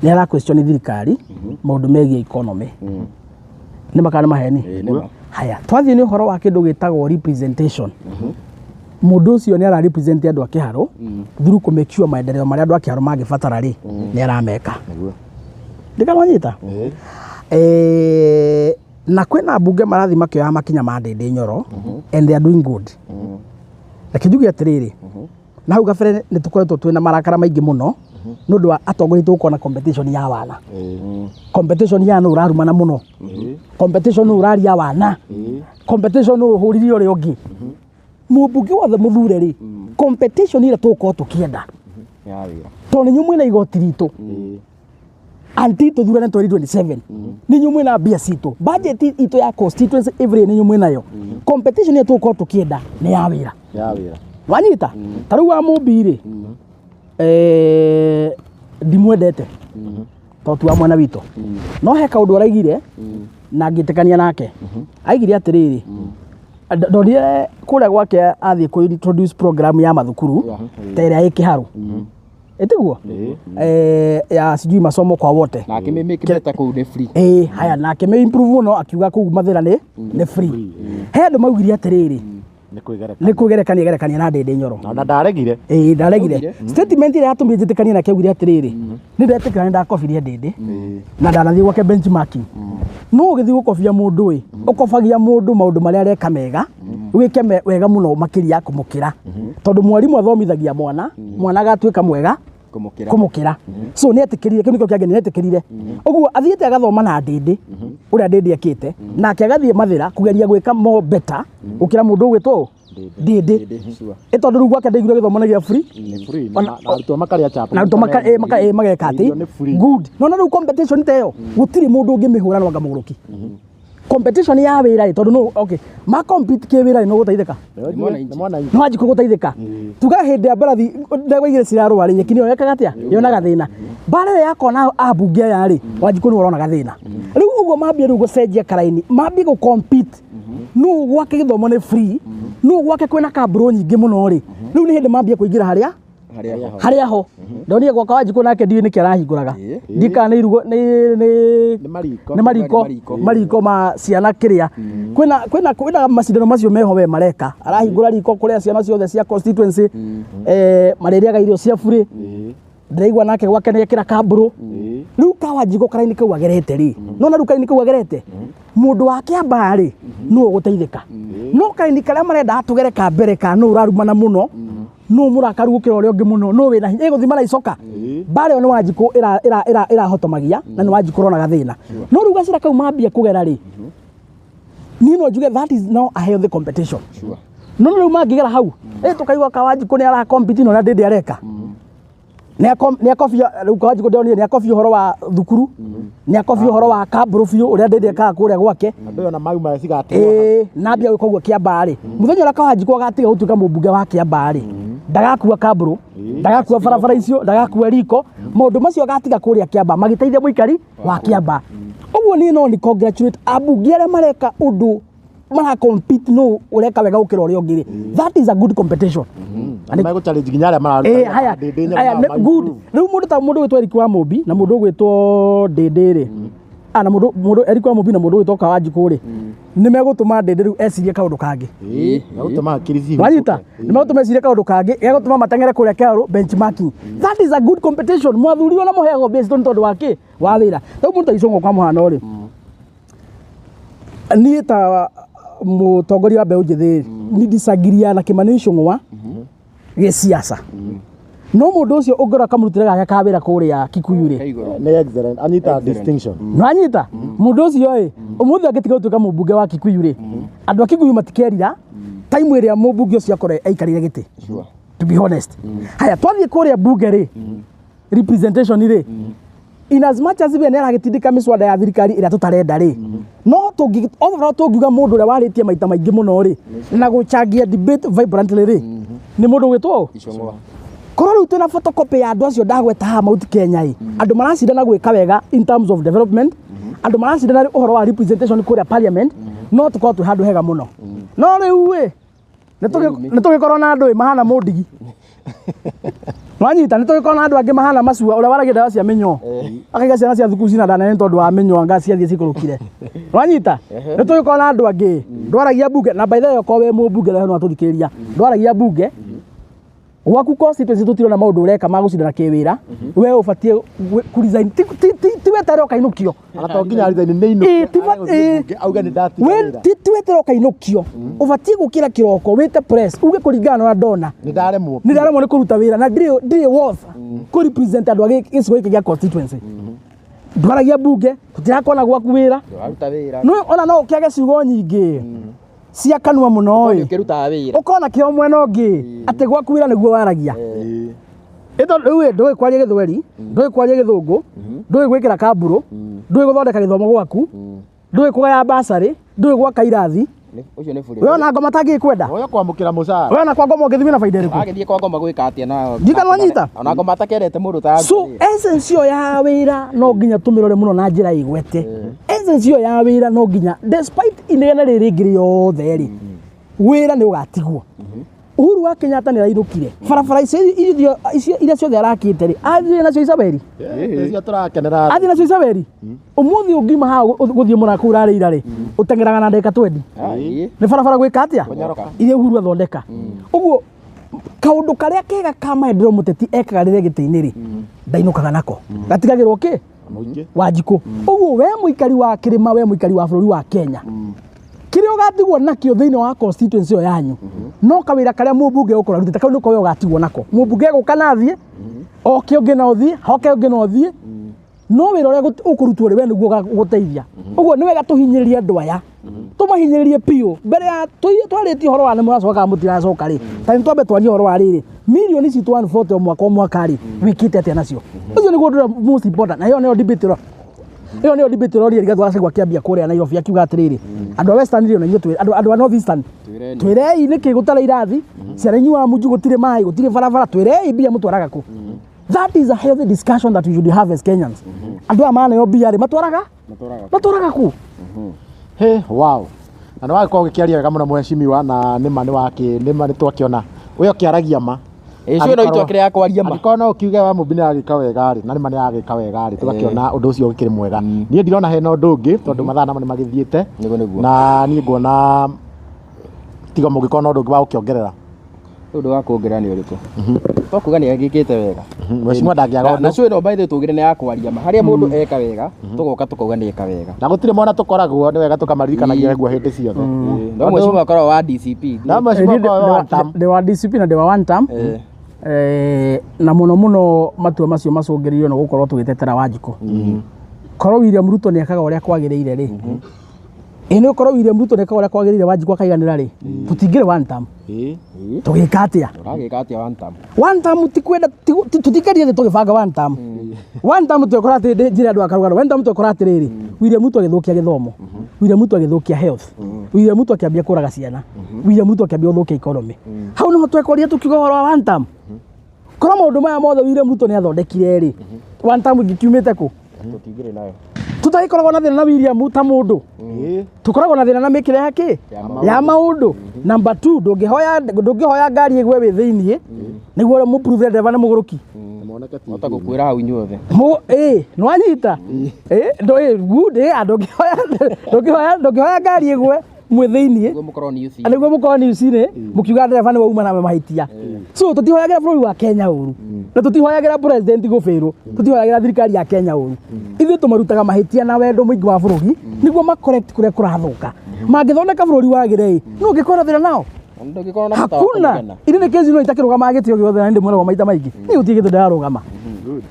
[SPEAKER 3] nĩ ara question thirikari maũndũ megiĩ economy, nĩ makana nĩ maheni.
[SPEAKER 2] Ĩĩ, nĩ ma.
[SPEAKER 3] Haya, twathiĩ nĩ ũhoro wa kĩndũ gĩtagwo representation. Mũndũ ũcio nĩ ara represent andũ a Kĩharũ through kũ make sure maendeleo marĩa andũ a Kĩharũ mangĩbatara rĩ, nĩ arameka. Ndikamanyita. Na kwĩna mbunge marathiĩ makĩoya makinya ma Ndĩndĩ Nyoro, and they are doing good. Reke njuge atĩrĩrĩ, na hau gabere nĩ tũkoretwo twĩna marakara maingĩ mũno nĩ ũndũ wa atongoria tũgũkorwo na competition ya wana, competition ya nũ ũrarumana mũno, competition nũ ũraria wana, competition nũ ũhũririe ũrĩa ũngĩ. Mũmbunge wothe mũthure rĩ, competition ĩrĩa tũgũkorwo tũkĩenda,
[SPEAKER 2] Ya wĩra.
[SPEAKER 3] Tondũ nĩ inyuĩ mwĩna igoti ritũ until tũthurane 2027, nĩ inyuĩ mwĩna mbia citũ, budget itũ ya constituency every year nĩ inyuĩ mwĩnayo. Competition ĩrĩa tũgũkorwo tũkĩenda nĩ ya wĩra.
[SPEAKER 1] Ya wĩra.
[SPEAKER 3] Wanyita? Ta rĩu wa Mũmbi rĩ, ndimwendete tondũ ti wa mwena witũ, no he kaũndũ araigire na ngĩtĩkania nake. Aigire atĩrĩrĩ, ndonire kũrĩa gwake athiĩ kũ introduce program ya mathukuru ta ĩrĩa ĩ Kĩharũ, ĩtiguo ya sijui masomo kwa wote.
[SPEAKER 2] Na akĩmĩmake better, kũu nĩ free.
[SPEAKER 3] Ĩĩ, haya, nake me improve mũno, akiuga kũu Mathĩra nĩ free. He andũ maugire atĩrĩrĩ,
[SPEAKER 1] Nĩ kwĩgerekania.
[SPEAKER 3] Nĩ kwĩgerekania gerekania na Ndĩndĩ Nyoro.
[SPEAKER 1] Na ndaregire.
[SPEAKER 3] Ĩĩ, ndaregire. Statement ĩrĩa yatũmire njĩtĩkanie nake, augire atĩrĩrĩ, nĩ ndetĩkĩra nĩ ndakobirie Ndĩndĩ na ndanathiĩ gwake benchmarking. No ũgĩthiĩ gũkobia mũndũ ĩ, ũkobagia mũndũ maũndũ marĩa areka mega, wĩke wega mũno makĩria kũmũkĩra, tondũ mwarimũ athomithagia mwana, mwana agatuĩka mwega
[SPEAKER 2] kũmũkĩra.
[SPEAKER 3] Kũmũkĩra. So nĩ etĩkĩrire kĩu, nĩkĩo kĩangĩ nĩ etĩkĩrire ũguo, athiĩte agathoma na Ndĩndĩ ũrĩa Ndĩndĩ ekĩte, nake agathiĩ Mathĩra kũgeria gwĩka more better gũkĩra mũndũ ũgwĩtwo Ndĩndĩ.
[SPEAKER 2] Ndĩndĩ, sure.
[SPEAKER 3] Ĩ tondũ rĩu gwake ndaiguire gĩthomo nĩ gĩa free.
[SPEAKER 1] Nĩ free na arutwo makarĩa chapo.
[SPEAKER 3] Na arutwo mageka atĩ
[SPEAKER 1] Irio nĩ free.
[SPEAKER 3] Good. No na rĩu competition ta ĩyo gũtirĩ mũndũ ũngĩmĩhũra no anga mũgũrũki. Competition ya wĩra ĩ, tondũ no okay ma compete kĩ wĩra ĩ, no gũteithĩka.
[SPEAKER 1] Nĩ mwananchi.
[SPEAKER 3] No wanji gũteithĩka. Tuga hĩndĩ ya mbarathi ndegwa igĩrĩ cirarũa rĩ, nyeki nĩyo yekaga atĩa, yonaga thĩna. Mbara ĩyo yakona ambunge aya rĩ, Wanjikũ nĩwe ũronaga thĩna rĩu. Ũguo mambie rĩu gũcenjia karaini, mambie gũ compete nũ gwake gĩthomo nĩ free, nũ gwake kwĩna kambũrũ nyingĩ mũno rĩ. Rĩu nĩ hĩndĩ mambie kũingĩra harĩa
[SPEAKER 2] harĩa ho.
[SPEAKER 3] Harĩa ho ndonire gwaka Wanjikũ nake ndiũĩ nĩkĩ arahingũraga. Ndikana nĩ irugo nĩ
[SPEAKER 1] Nĩ mariko.
[SPEAKER 3] Nĩ mariko.
[SPEAKER 2] Mariko.
[SPEAKER 3] Mariko ma ciana kĩrĩa kwĩna macindano macio meho we mareka, arahingũra riko kũrĩa ciana ciothe cia constituency marĩrĩaga irio cia burĩ. Ndĩraigua nake gwake nĩ ekĩra kambũrũ. Rĩu ka Wanjikũ karaini kau agerete rĩ, nona rĩu karaini kau agerete, mũndũ wa Kĩambaa rĩ, nũ ũgũteithĩka? No karaini karĩa marenda tũgere ka mbere ka nũ ũrarumana mũno, nũ mũrakaru gũkĩra ũrĩa ũngĩ mũno, nũ wĩna hinya, ĩgũthima na icoka. Mbara ĩyo nĩ Wanjikũ ĩrahotomagia na nĩ Wanjikũ ũronaga thĩna. No rĩu gacĩra kau mambia kũgera rĩ, niĩ no njuge that is now a healthy competition. No rĩu mangĩgera hau ĩ, tũkaigua ka Wanjikũ nĩ ara compete na ũrĩa Ndĩndĩ areka, nĩ akobia. Rĩu Kawanjikũ ndĩronire nĩ akobia ũhoro wa thukuru, nĩ akobia ũhoro wa kambũrũ biũ ũrĩa Ndĩndĩ ekaga kũrĩa gwake.
[SPEAKER 1] Andũ ĩyo na mauma cigatigwo.
[SPEAKER 3] Ĩĩ, nambia gwĩka ũguo Kĩambaa rĩ, mũthenya ũrĩa Kawanjikũ agatiga gũtuĩka mũmbunge wa Kĩambaa rĩ, ndagakua kambũrũ, ndagakua barabara icio, ndagakua riko, maũndũ macio agatiga kũrĩa Kĩambaa magĩteithia mũikari wa Kĩambaa. Ũguo niĩ no nĩ congratulate ambunge arĩa mareka ũndũ, mara compete no ũreka wega gũkĩra ũrĩa ũngĩ rĩ. That is a good competition.
[SPEAKER 1] Na megũ challenge nginya arĩa mararuta.
[SPEAKER 3] Haya.
[SPEAKER 1] Ndĩndĩ Nyoro
[SPEAKER 3] Haya,
[SPEAKER 1] nao
[SPEAKER 3] good.
[SPEAKER 1] ma-improve.
[SPEAKER 3] Rĩu mũndũ ta mũndũ ũgwĩtwo Eric wa Mũmbi na mũndũ ũgwĩtwo Ndĩndĩ rĩ, na mũndũ Eric wa Mũmbi na mũndũ ũgwĩtwo Kawanjikũ rĩ, nĩ megũtũma Ndĩndĩ rĩu ecirie kaũndũ kangĩ.
[SPEAKER 1] Megũtũma hakiri cihingũke.
[SPEAKER 3] Wanyita? Nĩ megũtũma ecirie kaũndũ kangĩ gegũtũma mateng'ere kũrĩa Kĩharũ benchmarking. That is a good competition. Mwathurirwo na mũheagwo mbia citũ nĩ tondũ wa kĩ? Wa wĩra. Rĩu mũndũ ta Icũng'wa kwa mũhano rĩ, niĩ ta mũtongoria wa mbeũ njĩthĩ nĩ disagiria na Kĩmani Icũng'wa gĩciaca, no mũndũ ũcio ũngĩrora kamũrutĩre gake ka wĩra kũrĩa Kikuyu rĩ,
[SPEAKER 2] Igũrũ.
[SPEAKER 1] Nĩ excellent. Anyita distinction.
[SPEAKER 3] Nwanyita mũndũ ũcio ĩ, ũmũthĩ angĩtiga gũtuĩka mũmbunge wa Kikuyu rĩ, andũ a Kikuyu matikerira time ĩrĩa mũmbunge ũcio akorwo aikarĩire gĩtĩ. To be honest, haya, twathiĩ kũrĩa bunge rĩ, representation rĩ, in as much as we nĩ aragĩtindĩka mĩswada ya thirikari ĩrĩa tũtarenda rĩ, no tũngi overall tũngiuga mũndũ ũrĩa warĩtie maita maingĩ mũno rĩ na gũchangia debate vibrantly rĩ, nĩ mũndũ ũgwĩtwo ũ?
[SPEAKER 2] Icũng'wa.
[SPEAKER 3] Korwo rĩu twĩna photocopy ya andũ acio ndagweta haha Mount Kenya ĩ, andũ maracindana gwĩka wega in terms of development, andũ maracindana ũhoro wa representation kũrĩa parliament, no tũkorwo twĩ handũ hega mũno. No rĩu ĩ, nĩ tũgĩkorwo na andũ ĩ mahana mũndigi. Nwanyita nĩ tũgĩkorwo na andũ angĩ mahana macua ũrĩa waragia ndawa cia mĩnyoo akaiga ciana cia thukuru cina nda nene nĩ tondũ wa mĩnyoo anga ciathiĩ cikũrũkire. Nwanyita nĩ tũgĩkorwo na andũ angĩ ndwaragia mbunge na by the way okorwo wĩ mũmbunge na no atũthikĩrĩria ndwaragia mbunge gwaku constituency tũtirona maũndũ ũreka ma gũcindana kĩwĩra we ũbatiĩ kũ resign ti weterere ũkainũkio.
[SPEAKER 1] Ona to nginya resign nĩ
[SPEAKER 3] Ĩ,
[SPEAKER 1] inũke
[SPEAKER 3] ti ba- ĩ.
[SPEAKER 1] auge nĩ ndatiga
[SPEAKER 3] We
[SPEAKER 1] wĩra.
[SPEAKER 3] ti weterere ũkainũkio ũbatiĩ gũkĩra kĩroko wĩte press uge kũringana na ũrĩa ndona
[SPEAKER 1] Nĩ ndaremwo.
[SPEAKER 3] nĩ ndaremwo nĩ kũruta wĩra na ndirĩ worth kũ represent andũ a gĩcigo gĩkĩ gĩa constituency. Ndwaragia mbunge tũtirakona gwaku wĩra.
[SPEAKER 2] Ndũraruta wĩra.
[SPEAKER 3] No ona no ũkĩage ciugo nyingĩ cia kanua mũno ĩ
[SPEAKER 2] Ũkĩrutaga wĩra.
[SPEAKER 3] ũkona kĩo mwena ũngĩ atĩ gwaku wĩra nĩguo waragia. Ĩto rĩu ĩ ndũĩ kwaria gĩthweri, ndũĩ kwaria gĩthũngũ, ndũĩ gwĩkĩra kamburu, ndũĩ gũthondeka gĩthomo gwaku, ndũĩ kũgaya basarĩ, ndũĩ gwaka irathi.
[SPEAKER 2] Ũcio nĩ bũrũri.
[SPEAKER 3] We ona ngoma tangĩkwenda.
[SPEAKER 1] Oya kwamũkĩra mũcara.
[SPEAKER 3] We ona kwa ngoma ũngĩthiĩ na baida ĩrĩkũ?
[SPEAKER 2] Agĩthiĩ kwa ngoma gwĩka atĩa na
[SPEAKER 3] Ndikana wanyita?
[SPEAKER 2] Ona ngoma atakendete mũndũ ta
[SPEAKER 3] So essence ĩyo ya wĩra no nginya tũmĩrore mũno na njĩra ĩgwete. Essence ĩyo ya wĩra no nginya despite inegene rĩrĩ rĩngĩ rĩothe rĩ, wĩra nĩ ũgatigwo. Uhuru wa Kenyatta nĩ arainũkire. Barabara icio iria ciothe arakĩte rĩ, athiĩ nacio Isabeli.
[SPEAKER 1] Icio tũrakenera.
[SPEAKER 3] Athiĩ nacio Isabeli. Ũmũthĩ ũngiuma haha gũthiĩ mũraka kũu ũrarĩ ira rĩ, ũteng'eraga na ndagĩka 20. Nĩ barabara gwĩka atĩa? Iria Uhuru athondeka. Ũguo kaũndũ karĩa kega ka maendeleo mũteti ekaga rĩrĩa gĩtĩ-inĩ rĩ, ndainũkaga nako. Gatigagĩrwo kĩ?
[SPEAKER 1] Mũingĩ.
[SPEAKER 3] Wanjikũ. Ũguo we mũikari wa kĩrĩma, we mũikari wa bũrũri wa Kenya, kĩrĩa ũgatigwo nakĩo thĩinĩ wa constituency ĩyo yanyu no kawĩra karĩa mũmbunge ũgũkorwo arutĩte kau nĩko we ũgatigwo nako. Mũmbunge egũka na athiĩ, oke ũngĩ na ũthiĩ, hoke ũngĩ na ũthiĩ, no wĩra ũrĩa ũkũrutwo rĩ we nĩguo ũgũteithia. Ũguo nĩ wega tũhinyĩrĩrie andũ aya, tũmahinyĩrĩrie biũ mbere ya twarĩtie ũhoro wa nĩ mũracoka kana mũtiracoka rĩ, ta nĩ twambe twarie ũhoro wa rĩrĩ mirioni citũ 140 o mwaka o mwaka rĩ, wĩkĩte atĩa nacio? Ũcio nĩguo ũndũ ũrĩa most important, na ĩyo nĩyo debate ĩrĩa ĩyo nĩyo debate ĩrĩa Rigathi wa Gachagua akĩambia kũrĩa Nairobi akiuga atĩrĩrĩ, andũ a Western rĩ ona ithuĩ andũ a North Eastern twĩrei nĩkĩ gũtarĩ irathi, ciana inyuaga munju, gũtirĩ maĩ, gũtirĩ barabara, twĩrei mbia mũtwaraga kũ? That is a healthy discussion that we should have as Kenyans. Andũ aya maneo mbia rĩ matwaraga matwaraga kũ?
[SPEAKER 1] He, wow. Na nĩ wagĩkorwo ũgĩkĩaria wega mũno mheshimiwa, na nĩma nĩ wakĩ nĩma nĩ twakĩona we ũkĩaragia ma.
[SPEAKER 2] Ĩcio no itwakĩrĩ ya kwaria ma.
[SPEAKER 1] Angĩkorwo no ũkiuge wa Mũmbi nĩ agĩka wega rĩ, na nĩma nĩ agĩka wega rĩ, tũgakĩona ũndũ ũcio ũkĩrĩ mwega. Niĩ ndirona hena ũndũ ũngĩ tondũ mathaa namo nĩ magĩthiĩte.
[SPEAKER 2] Nĩguo nĩguo.
[SPEAKER 1] Na niĩ nguona tiga mũngĩkorwo na ũndũ ũngĩ wa gũkĩongerera.
[SPEAKER 2] Ũndũ wa kuongerera nĩ ũrĩkũ? Twakuga nĩ agĩkĩte wega.
[SPEAKER 1] Mheshimiwa ndangĩaga
[SPEAKER 2] Na
[SPEAKER 1] ũndũ.
[SPEAKER 2] cio ĩno by the way tũgire nĩ ya kwaria ma. Harĩa mũndũ eka wega, tũgoka tũkauga nĩ eka wega.
[SPEAKER 1] Na gũtirĩ mwana tũkoragwo, nĩ wega tũkamaririkanagia guo hĩndĩ ciothe.
[SPEAKER 2] No mheshimiwa akoragwo wa DCP.
[SPEAKER 1] Na mheshimiwa akoragwo wa term.
[SPEAKER 3] Ndĩ wa DCP na ndĩ wa one term. Na mũno mũno matua macio macũngĩrĩirio nĩ gũkorwo tũgĩtetera Wanjikũ. Korwo William Ruto nĩ ekaga ũrĩa kwagĩrĩire rĩ, ĩ nĩ ũkorwo William Ruto nĩ ekaga ũrĩa kwagĩrĩire Wanjikũ akaiganĩra rĩ, tũtingĩrĩ one term. Tũgĩka atĩa?
[SPEAKER 2] Ũragĩka atĩa one term?
[SPEAKER 3] One term ti kwenda tũtikarie thĩ tũgĩbanga one term. One term twekora atĩ njĩre andũ a Karũgano, one term twekora atĩrĩrĩ, William Ruto agĩthũkia gĩthomo, William Ruto agĩthũkia health, William Ruto akĩambia kũraga ciana, William Ruto akĩambia gũthũkia economy. Hau nĩho twekorire tũkiuga ũhoro wa one term. Korwo maũndũ maya mothe William Ruto nĩ athondekire rĩ, one term ingĩkiumĩte kũ?
[SPEAKER 2] Tũtingĩrĩ nayo.
[SPEAKER 3] Tũtagĩkoragwo na thĩna na William ta mũndũ. Tũkoragwo na thĩna na mĩkĩre ya kĩ? Ya maũndũ. Number 2, ndũngĩhoya ngari ĩgwe wĩ thĩiniĩ nĩguo mũprove ndereba nĩ mũgũrũki.
[SPEAKER 2] Hota gũkuĩra hau inyuothe.
[SPEAKER 3] Ĩ nĩwanyita? Ĩ good, ndũngĩhoya ngari ĩgwe mwĩ thĩiniĩ
[SPEAKER 2] Nĩguo mũkorwo news.
[SPEAKER 3] Nĩguo mũkorwo news-inĩ mũkiuga ndereba nĩwe uma na mahĩtia. So tũtihoyagĩra bũrũri wa Kenya ũru, na tũtihoyagĩra president gũbĩrwo, tũtihoyagĩra thirikari ya Kenya ũru. Ithuĩ tũmarutaga mahĩtia na wendo mũingĩ wa bũrũri nĩguo ma correct kũrĩa kũrathũka. Mangĩthondeka bũrũri wagĩre ĩ, nũ ũngĩkorwo na thĩna nao?
[SPEAKER 2] Ndũngĩkorwo na bata wa
[SPEAKER 3] Hakuna.
[SPEAKER 2] kũnegena.
[SPEAKER 3] Ini nĩ kesi no itakĩrũgamaga gĩtĩ o gĩothe na nĩ ndĩmwĩragwo maita maingĩ. Niĩ gũtirĩ gĩtĩ ndĩrarũgama.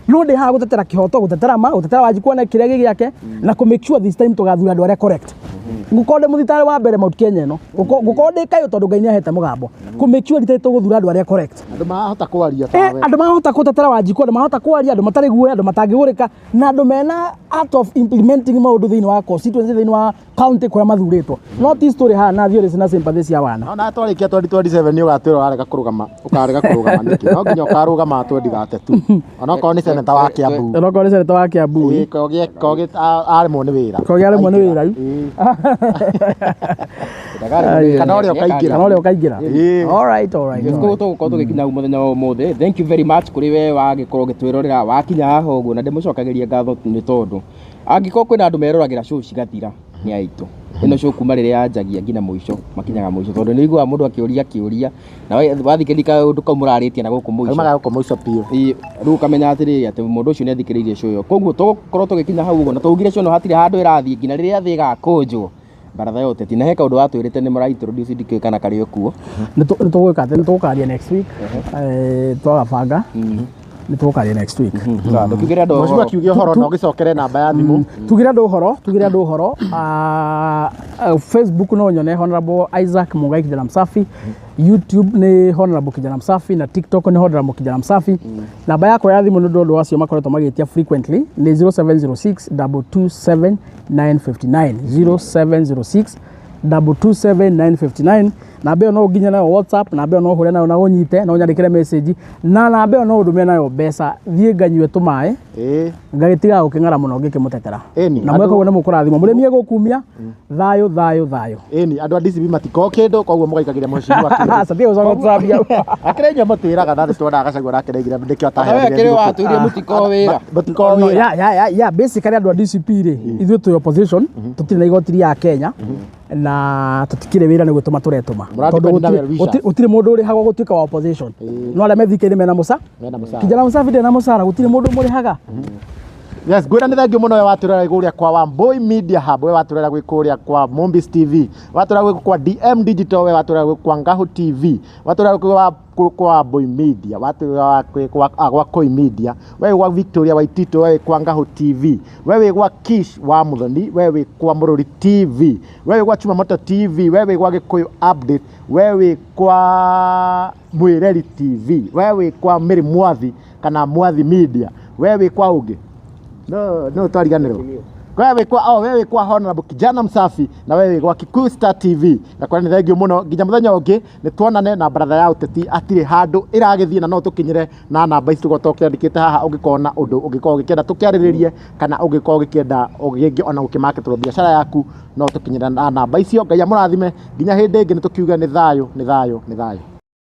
[SPEAKER 3] No ndĩ haha gũtetera kĩhoto, gũtetera ma, gũtetera Wanjikũ one kĩrĩa gĩ gĩake, na kũ make sure this time tũgathura andũ arĩa correct. Ngũkorwo ndĩ mũthitarĩ wa mbere Mount Kenya ĩno, ngũkorwo ndĩ kayũ tondũ Ngai nĩahete mũgambo. Kũ make sure rita tũgũthura andũ arĩa correct.
[SPEAKER 1] Andũ marahota kwaria tawe.
[SPEAKER 3] Andũ marahota gũtetera Wanjikũ, andũ marahota kwaria, andũ matarĩ guoya, andũ matangĩgũrĩka, na andũ mena art of implementing maũndũ thĩinĩ wa constituency, thĩinĩ wa county kũrĩa mathurĩtwo. No ti story haha na theories na sympathy cia wana.
[SPEAKER 1] No na twarĩkia 2027 nĩ ũgatwĩra ũrarega kũrũgama, ũkarega kũrũgama nĩkĩ? No nginya ũkarũgama 2032. Onokorwo nĩ senator wa Kiambu.
[SPEAKER 3] Onokorwo nĩ senator wa Kiambu.
[SPEAKER 1] Ĩ, kogie aremwo nĩ wĩra.
[SPEAKER 3] Kogie aremwo nĩ wĩra.
[SPEAKER 1] Ĩ. Kana ũrĩa ũkaingĩra.
[SPEAKER 3] Kana ũrĩa ũkaingĩra.
[SPEAKER 1] Ĩĩ.
[SPEAKER 3] All right, all right.
[SPEAKER 2] Yes, koguo tũgũkorwo tũgĩkinya hau mũthenya wa ũmũthĩ. Thank you very much kũrĩ we wagĩkorwo ũgĩtwĩrorera wakinya haha ũguo, na ndĩmũcokagĩria ngatho nĩ tondũ angĩkorwo kwĩna andũ meroragĩra show cigathira nĩ aitũ. Ĩno show kuma rĩrĩa yanjagia nginya mũico, makinyaga mũico, tondũ nĩ ũiguaga mũndũ akĩũria kĩũria na wathikĩrĩria kaũndũ kau mũrarĩtie na gũkũ mũico.
[SPEAKER 1] Kaumaga gũkũ mũico biũ.
[SPEAKER 2] Ĩĩ, rĩu ũkamenya atĩrĩrĩ atĩ mũndũ ũcio nĩ athikĩrĩirie show ĩyo. Koguo tũgũkorwo tũgĩkinya hau ũguo, na twaugire show ĩno hatirĩ handũ ĩrathiĩ nginya rĩrĩa thĩ ĩgakũnjwo baratha ya ũteti. Na he kaũndũ watwĩrĩte nĩ mũra introduce, ndikĩũĩ kana karĩ o kuo.
[SPEAKER 3] Nĩ tũgwĩka atĩ nĩ tũgũkaria next week. Twagabanga nĩ tũgũkaria next week.
[SPEAKER 2] Ndũkiugĩre andũ
[SPEAKER 1] Mheshimiwa
[SPEAKER 2] ũhoro.
[SPEAKER 1] kiuge ũhoro na ũgĩcokere namba ya thimũ.
[SPEAKER 3] Tugire andũ ũhoro, tugire andũ ũhoro. Facebook no nyone Honorable Isaac Mungai Kijana Msafi, YouTube nĩ Honorable Kijana Msafi, na TikTok nĩ Honorable Kijana Msafi. Namba yakwa ya thimũ nĩ ũndũ andũ acio makoretwo magĩtia frequently nĩ 0706 227 959, 0706 227 959. Namba ĩyo no ũnginye nayo WhatsApp, namba ĩyo no ũhũre nayo na ũnyite, no ũnyandĩkĩre message, na namba ĩyo no ũndũmĩre nayo mbeca thiĩ nganyue tũmaĩ
[SPEAKER 1] Ĩĩ.
[SPEAKER 3] ngagĩtigaga gũkĩng'ara mũno ngĩkĩmũtetera.
[SPEAKER 1] Ĩni,
[SPEAKER 3] Na mweka ũguo nĩ mũkũrathimwo, mũrĩmi egũkumia thayũ thayũ thayũ.
[SPEAKER 1] Ĩni, andũ a DCP matikoĩ kĩndũ, koguo mũgaikagĩria mheshimiwa kĩndũ.
[SPEAKER 3] Aca tiga gũcoka gũtũcambia.
[SPEAKER 1] Akĩrĩ inyuĩ mũtwĩraga na nĩ tuonaga Gachagua arakĩraigĩra nĩkĩo
[SPEAKER 2] Na we
[SPEAKER 1] ataheanire
[SPEAKER 2] kĩrĩ
[SPEAKER 1] thigũkũ.
[SPEAKER 2] watwĩrire mũtikoĩ wĩra.
[SPEAKER 1] Mũtikoĩ
[SPEAKER 3] No,
[SPEAKER 1] wĩra.
[SPEAKER 3] ya basically andũ a DCP rĩ, ithuĩ twĩ opposition, tũtirĩ na igoti rĩa Kenya na tũtikĩrĩ wĩra nĩ gwĩtũma tũretũma.
[SPEAKER 1] Mũra
[SPEAKER 3] Tondũ
[SPEAKER 1] depend na
[SPEAKER 3] gũtirĩ-
[SPEAKER 1] well wishers.
[SPEAKER 3] gũtirĩ mũndũ ũrĩhagwo gũtuĩka wa opposition, no arĩa methikĩire mena mũca
[SPEAKER 1] Mena mũcara.
[SPEAKER 3] Kijana Msafi ndena mũcara, gũtirĩ mũndũ mũrĩhaga.
[SPEAKER 1] Yes, ngwĩra nĩ thengiũ mũno we watũrera kũrĩa kwa Wambui Media Hub, we watũrera gwĩ kũrĩa kwa Mombis TV, watũrera gwĩ kwa DM Digital, we watũrera gwĩ kwa Ngahu TV, watũrera gwĩ kwa Wambui Media, watũrera gwĩ kwa Koi Media, we wĩ gwa Victoria Waitito, we wĩ kwa Ngahu TV, we wĩ gwa Kish wa Muthoni, we wĩ kwa Mũrũri TV, we wĩ gwa Chumamoto TV, we wĩ gwa Gĩkũyũ Update, we wĩ kwa Mwĩreri TV, we wĩ kwa Mary Mwathi kana Mwathi Media, we wĩ kwa ũngĩ no no twariganĩrwo, we wĩ kwa, oh, we wĩ kwa Honorable Kijana Msafi, na we wĩ gwa Kikuyu Star TV. Ngakora nĩ thengiũ mũno nginya mũthenya ũngĩ nĩ tuonane na baratha ya ũteti hatirĩ handũ ĩragĩthiĩ, na no tũkinyĩre na namba ici tũkorwo tũkĩandĩkĩte haha ũngĩkorwo na ũndũ ũngĩkorwo ũgĩkĩenda tũkĩarĩrĩrie, kana ũngĩkorwo ũgĩkĩenda ũgĩngĩ ona gũkĩmaketũrwo biacara yaku, no tũkinyĩre na namba icio. Ngai amũrathime nginya hĩndĩ ĩngĩ, nĩ tũkiuge nĩ thayũ, nĩ thayũ, nĩ thayũ.